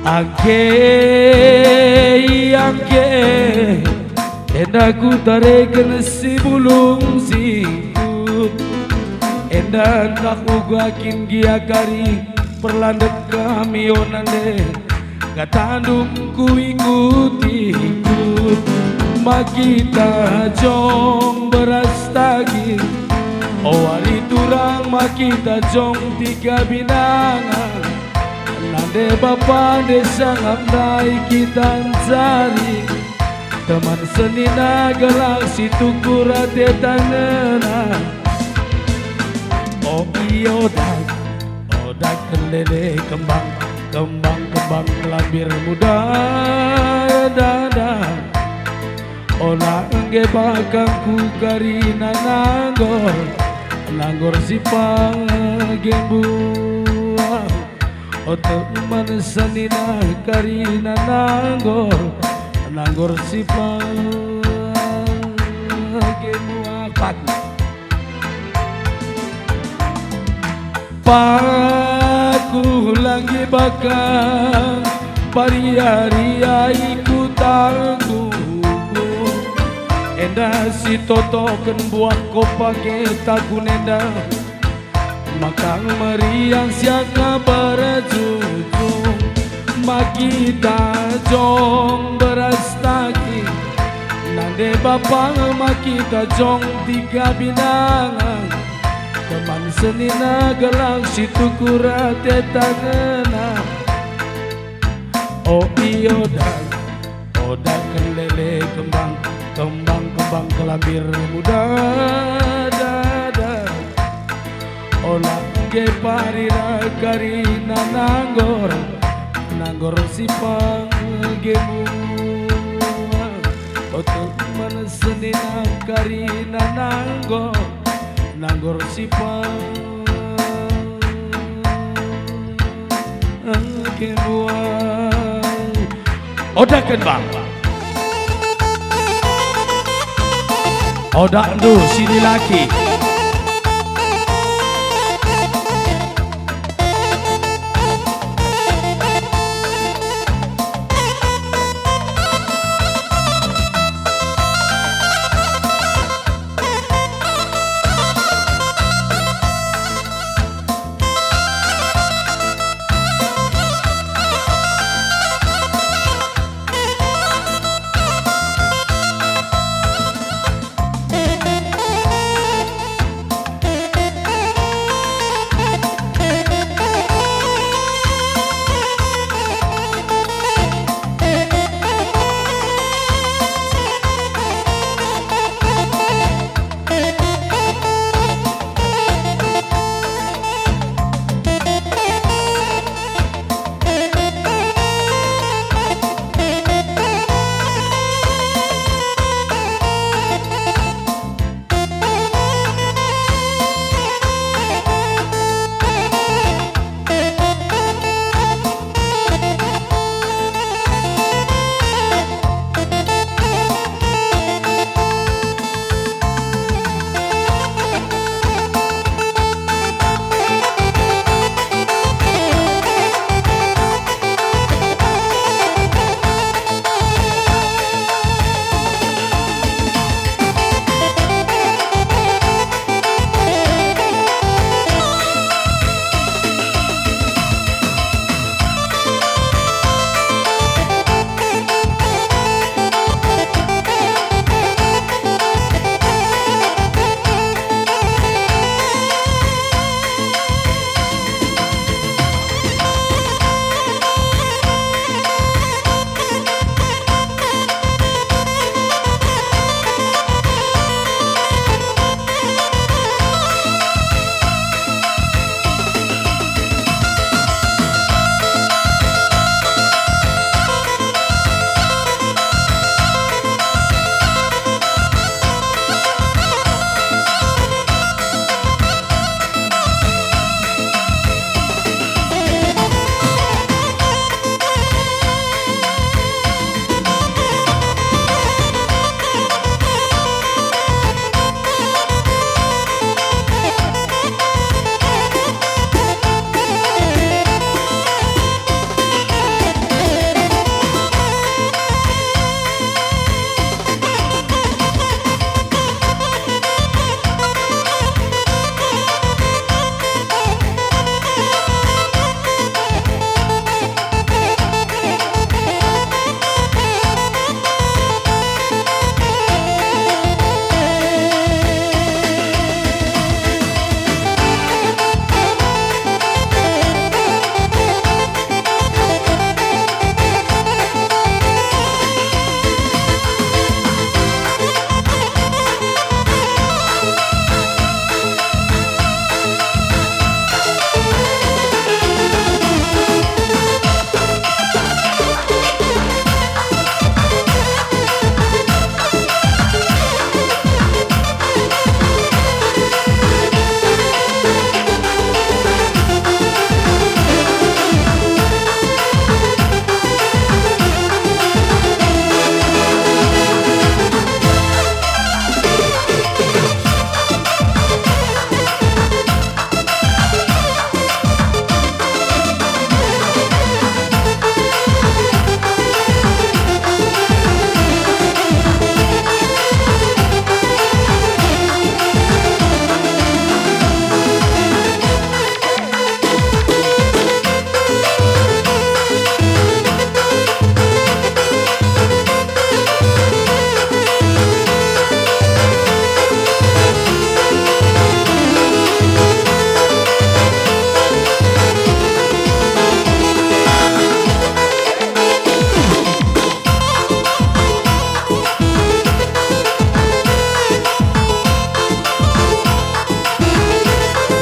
Angke, angke, enda kutareken si bulung singkut. Enda ntah uga kin gia kari perlandek kami o nande. Katandungku ikut-ikut, ma kita jong beras tagi. O ari turang ma kita jong tiga binanga. Nande bapa nande sangap ndai kita ncari. Teman senina gelah si tukur ate tangena. O ioda, oda kelele kembang, kembang, kembang kelambir muda, da, da. Ola ngge bakangku karina nanggor, nanggor si pagi muah. O teman senina karina nanggor, nanggor si pagi muah. Paku. Paku langgi bakang, paria-riai kutaku-ku. Enda si totoken buah kopa getaku nenda. Makang meriah siah kabar jujung, makita jong beras taki. Nande bapa makita jong tiga binangan. Teman senina gelah si tukur ate tanena. O iyo dan, odaken lele kembang, kembang-kembang kelambir muda, da, da. Ola engge parira karina nanggor, nanggor si pangge mua. Otuk man senina karina nanggor, nanggor si pangge mua. Odaken, Bang. Odakndu si dilaki.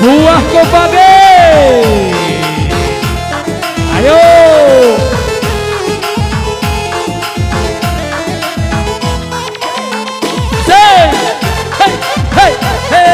Buah Kopabe. Ayo. Say, hey, hey, hey.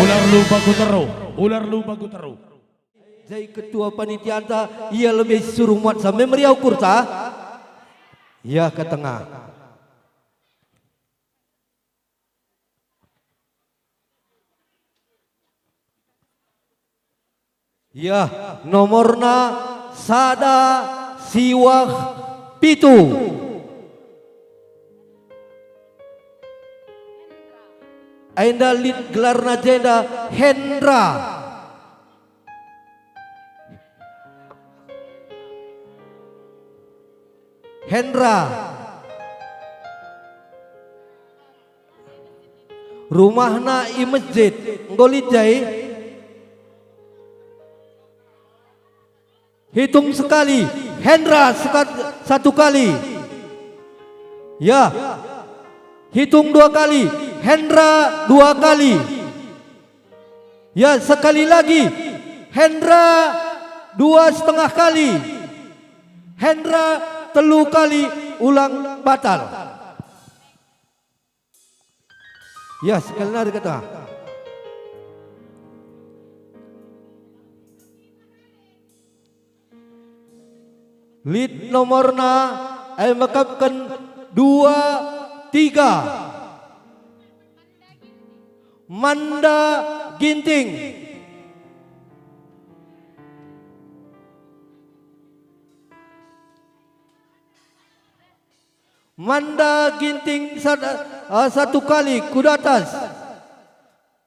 Ular lumba ku teruh, ular lumba ku teruh. Jai ketua panitianta, ia lebe si suruh muat sampe meriah ukurta. Ia ke tengah. Ia nomorna sada siwah pitu. Enda lit gelarna jenda Hendra. Hendra. Rumahna i mesjid. Enggo lit jai? Hitung sekali, Hendra sekat-, satu kali. Ya. Hitung dua kali, Hendra dua kali. Ya, sekali lagi, Hendra dua setengah kali. Hendra telu kali, ulang batal. Ya, sekali nari kata. Lit nomorna, e, mekapken dua, tiga. Manda Ginting. Manda Ginting sat-, eh, satu kali ku datas.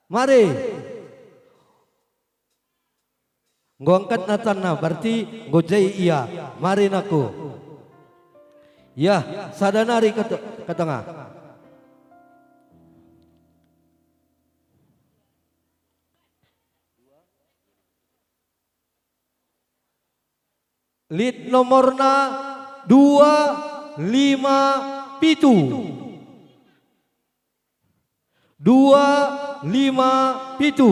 Mari. Enggo angkatna tanna, berarti enggo jai ia. Mari naku. Ya, sada nari ke te-, ke tengah. Lit nomorna dua lima pitu. Dua lima pitu.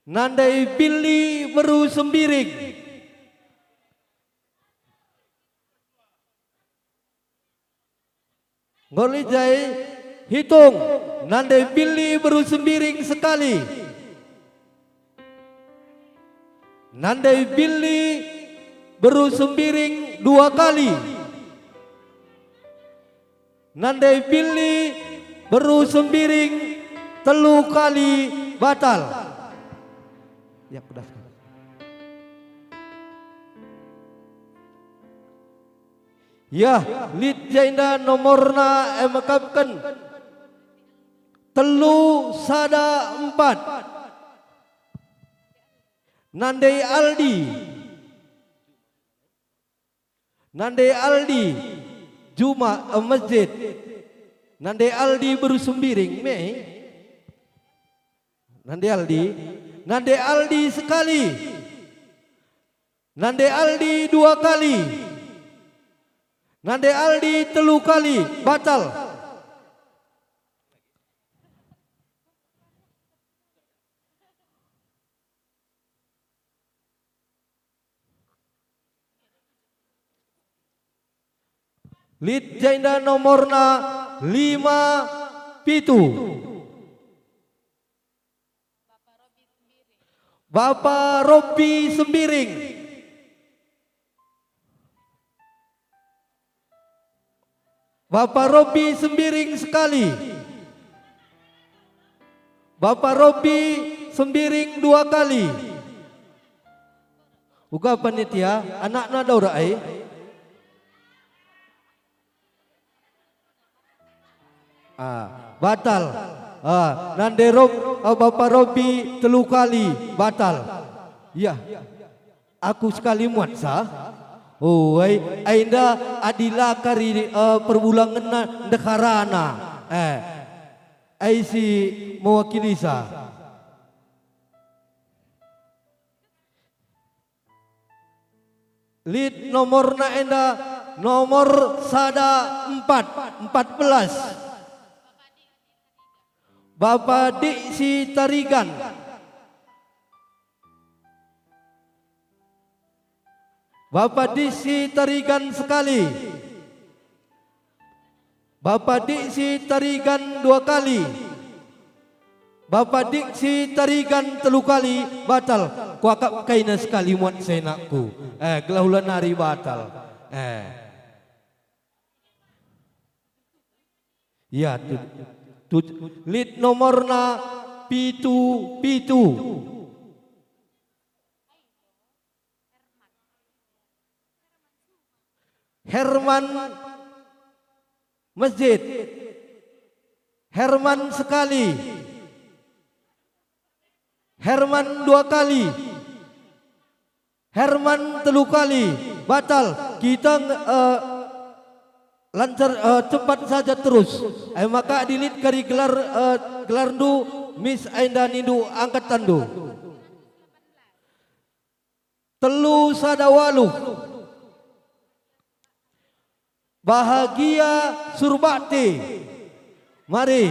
Nandai Billy beru Sembiring. Enggo lit jai, hitung. Nandai Billy beru Sembiring sekali. Nandai Billy beru Sembiring dua kali. Nandai Billy beru Sembiring telu kali, batal. Ya, pedasken. Yah, lit jenda nomorna e mekapken telu sada empat. Nandai Aldi. Nandai Aldi, juma, eh, mesjid. Nandai Aldi beru Sembiring, me. Nandai Aldi. Nandai Aldi sekali. Nandai Aldi dua kali. Nandai Aldi telu kali, batal. Lit jenda nomorna lima pitu. Bapa Robi Sembiring. Bapa Robi Sembiring sekali. Bapa Robi Sembiring dua kali. Uga panitia, anakna Daura ai. Ah, batal. Ah, nande Rob, ah, Bapa Robi telu kali, batal. Iya. Aku sekali muat sa. Oh, ai, ai enda adi la kari, eh, perbulangenna ndeharana. Eh, ai si mewakili sa. Lit nomorna enda, nomor sada empat, empat belas. Bapa Diksi Tarigan. Bapa Diksi Tarigan sekali. Bapa Diksi Tarigan dua kali. Bapa Diksi Tarigan telu kali, batal. Kuakap kaina sekali muat senakku. Eh, gelah ula nari batal. Eh. Ya, tu, tu, lit nomorna pitu pitu. Herman Mesjid. Herman sekali. Herman dua kali. Herman telu kali. Batal. Kita, eh, lancar, eh, cepat saja terus. Eh, maka adi lit kari gelar, eh, gelarndu, mis enda nindu angkat tandu. Telu sada waluh. Bahagia Surbakti. Mari.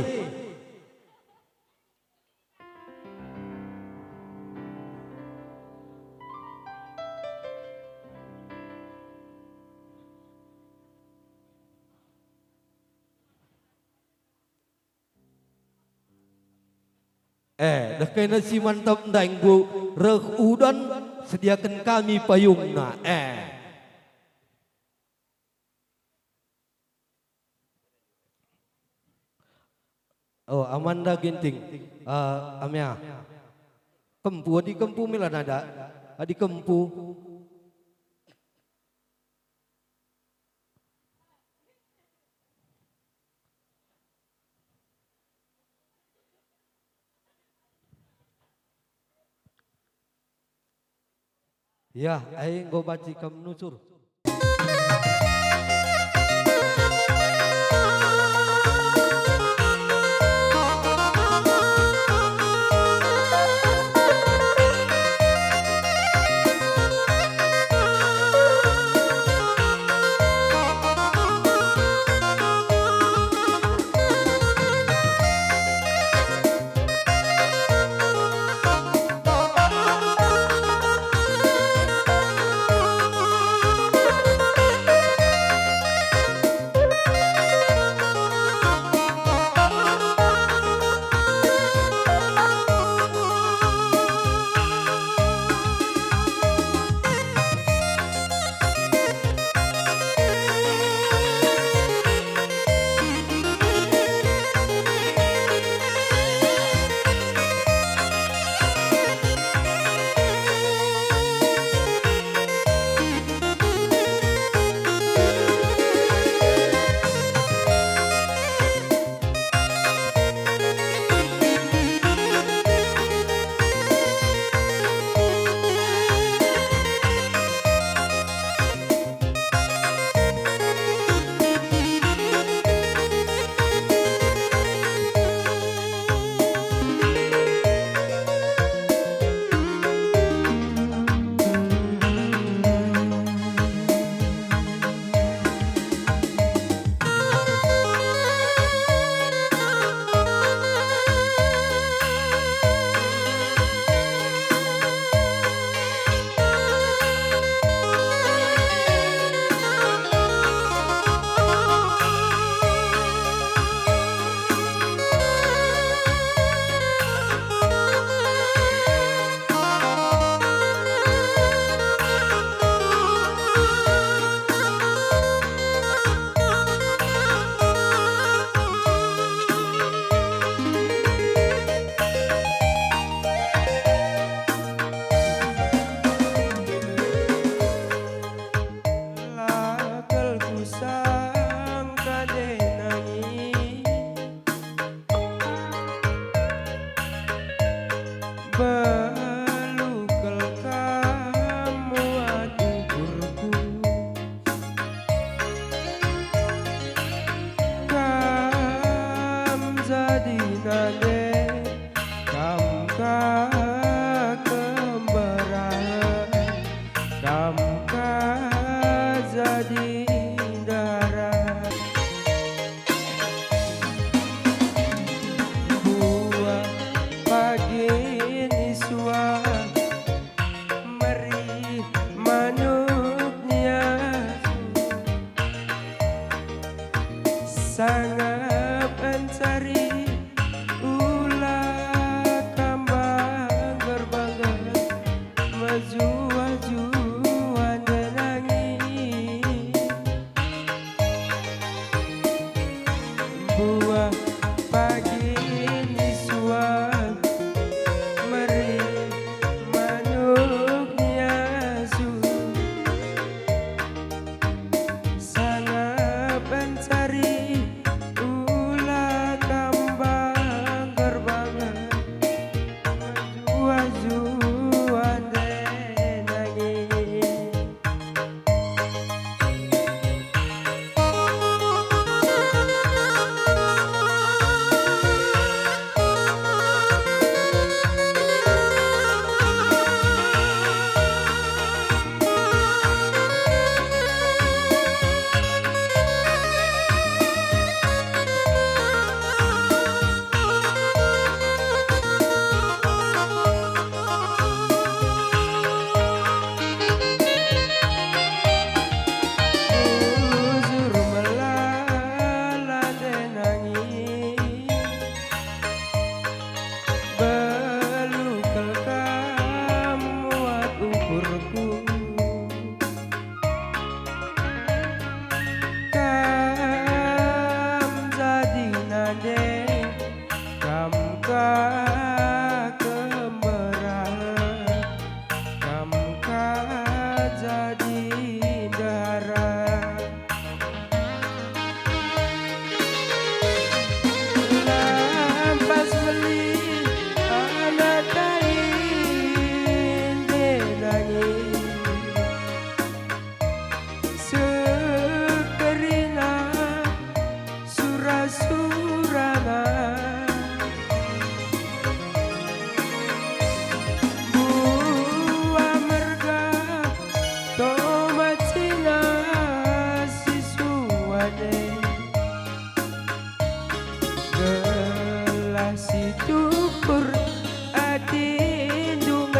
Eh, deh kena si mantap ndai enggo reh udan, sediaken kami payungna. Eh. Oh, Amanda Ginting. Eh, Amia. Kempu, adi kempu mela nada. Adi kempu. Ya, ai enggo banci kam nusur.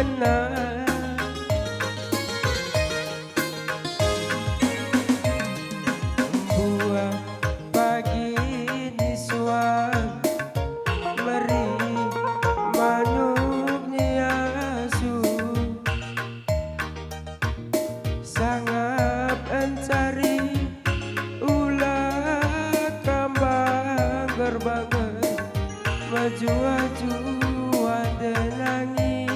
Buah pagi ni suang, meri manuk ni asu, sangap encari ula kambang gerbanggen, mejuah-juah denangi.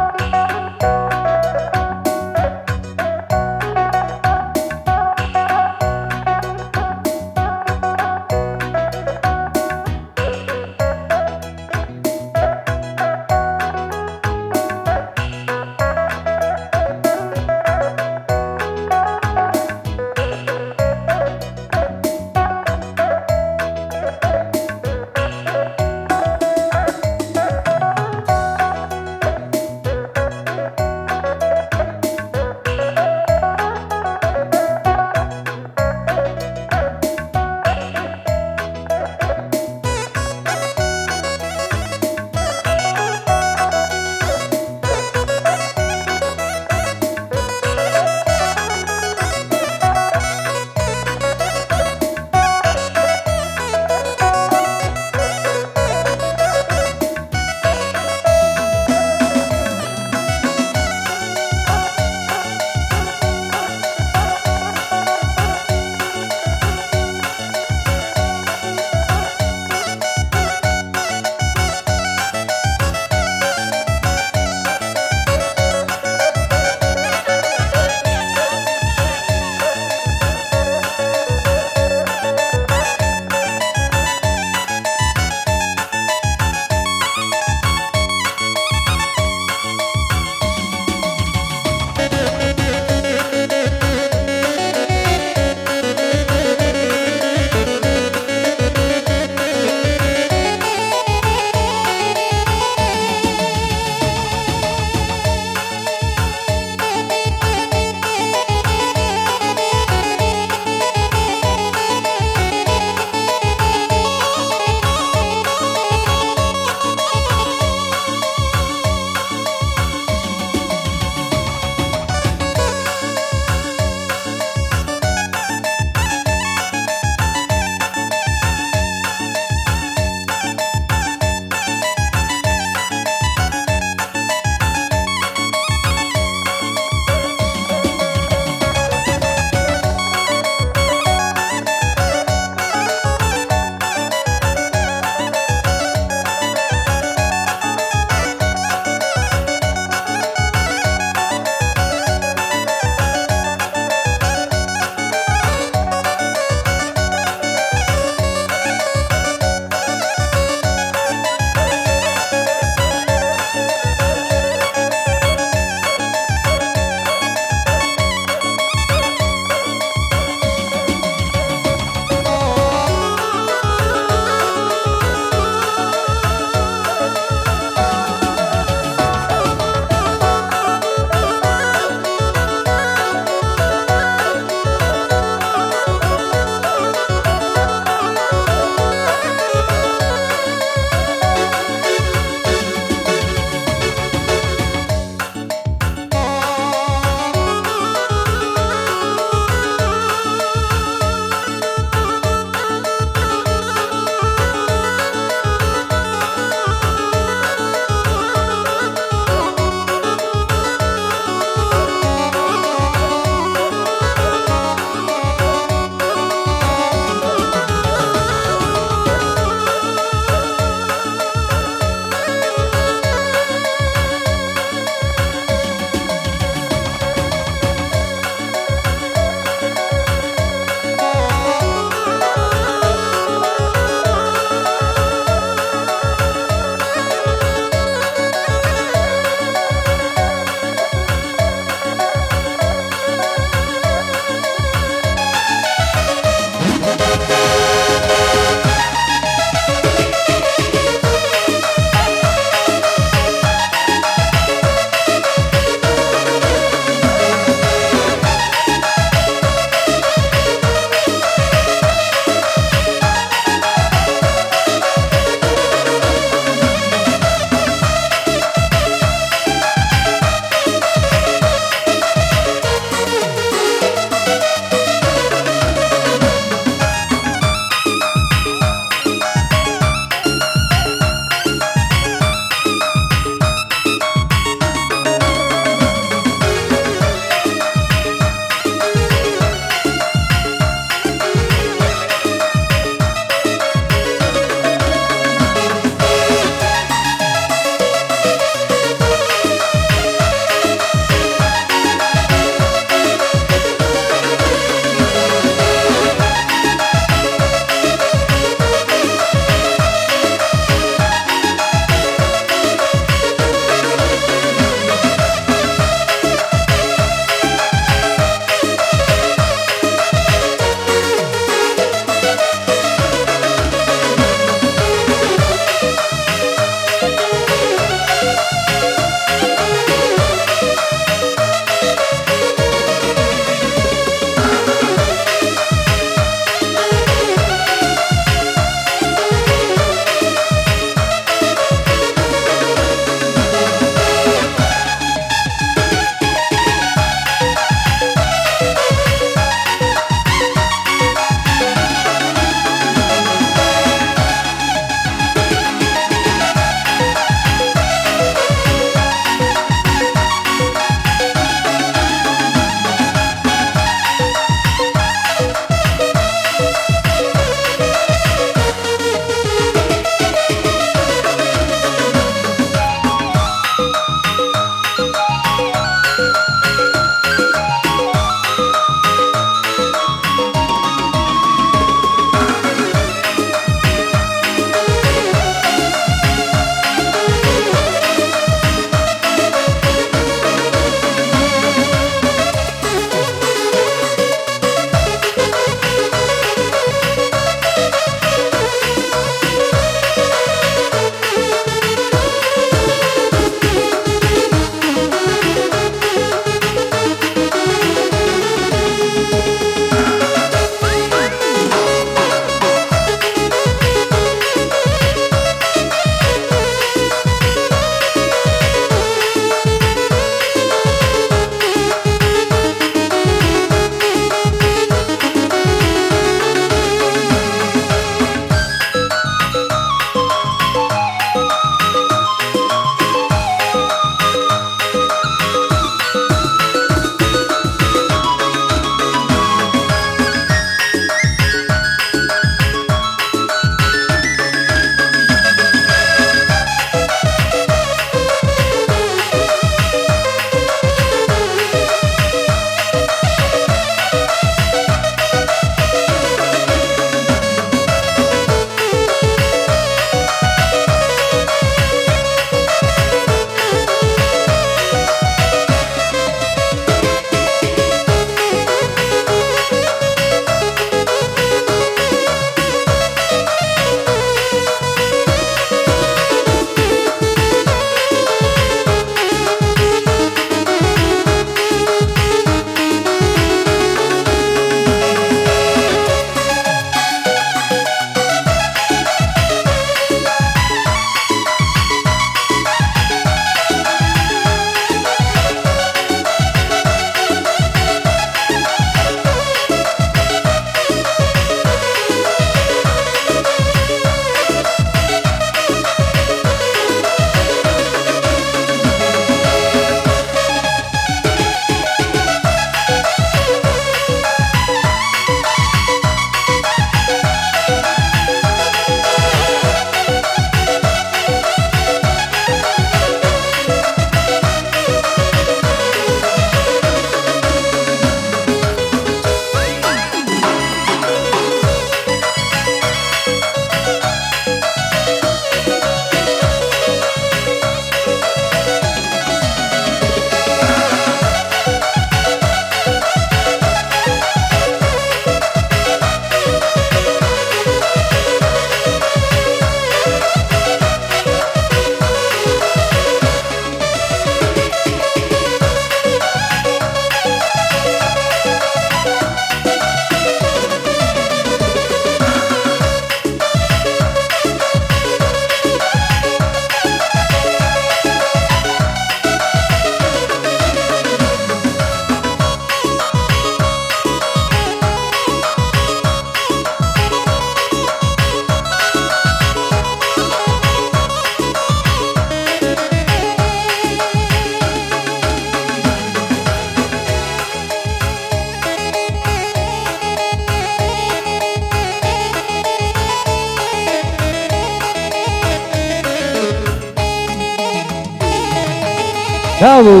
Awu.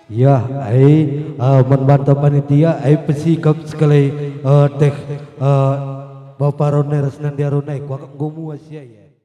Ya, ai, eh, man banta panitia, ai pesikap sekali, eh, teh, eh, Bapa Rone ras Nandi Aruna, ai kuakap enggo muas ya, ya.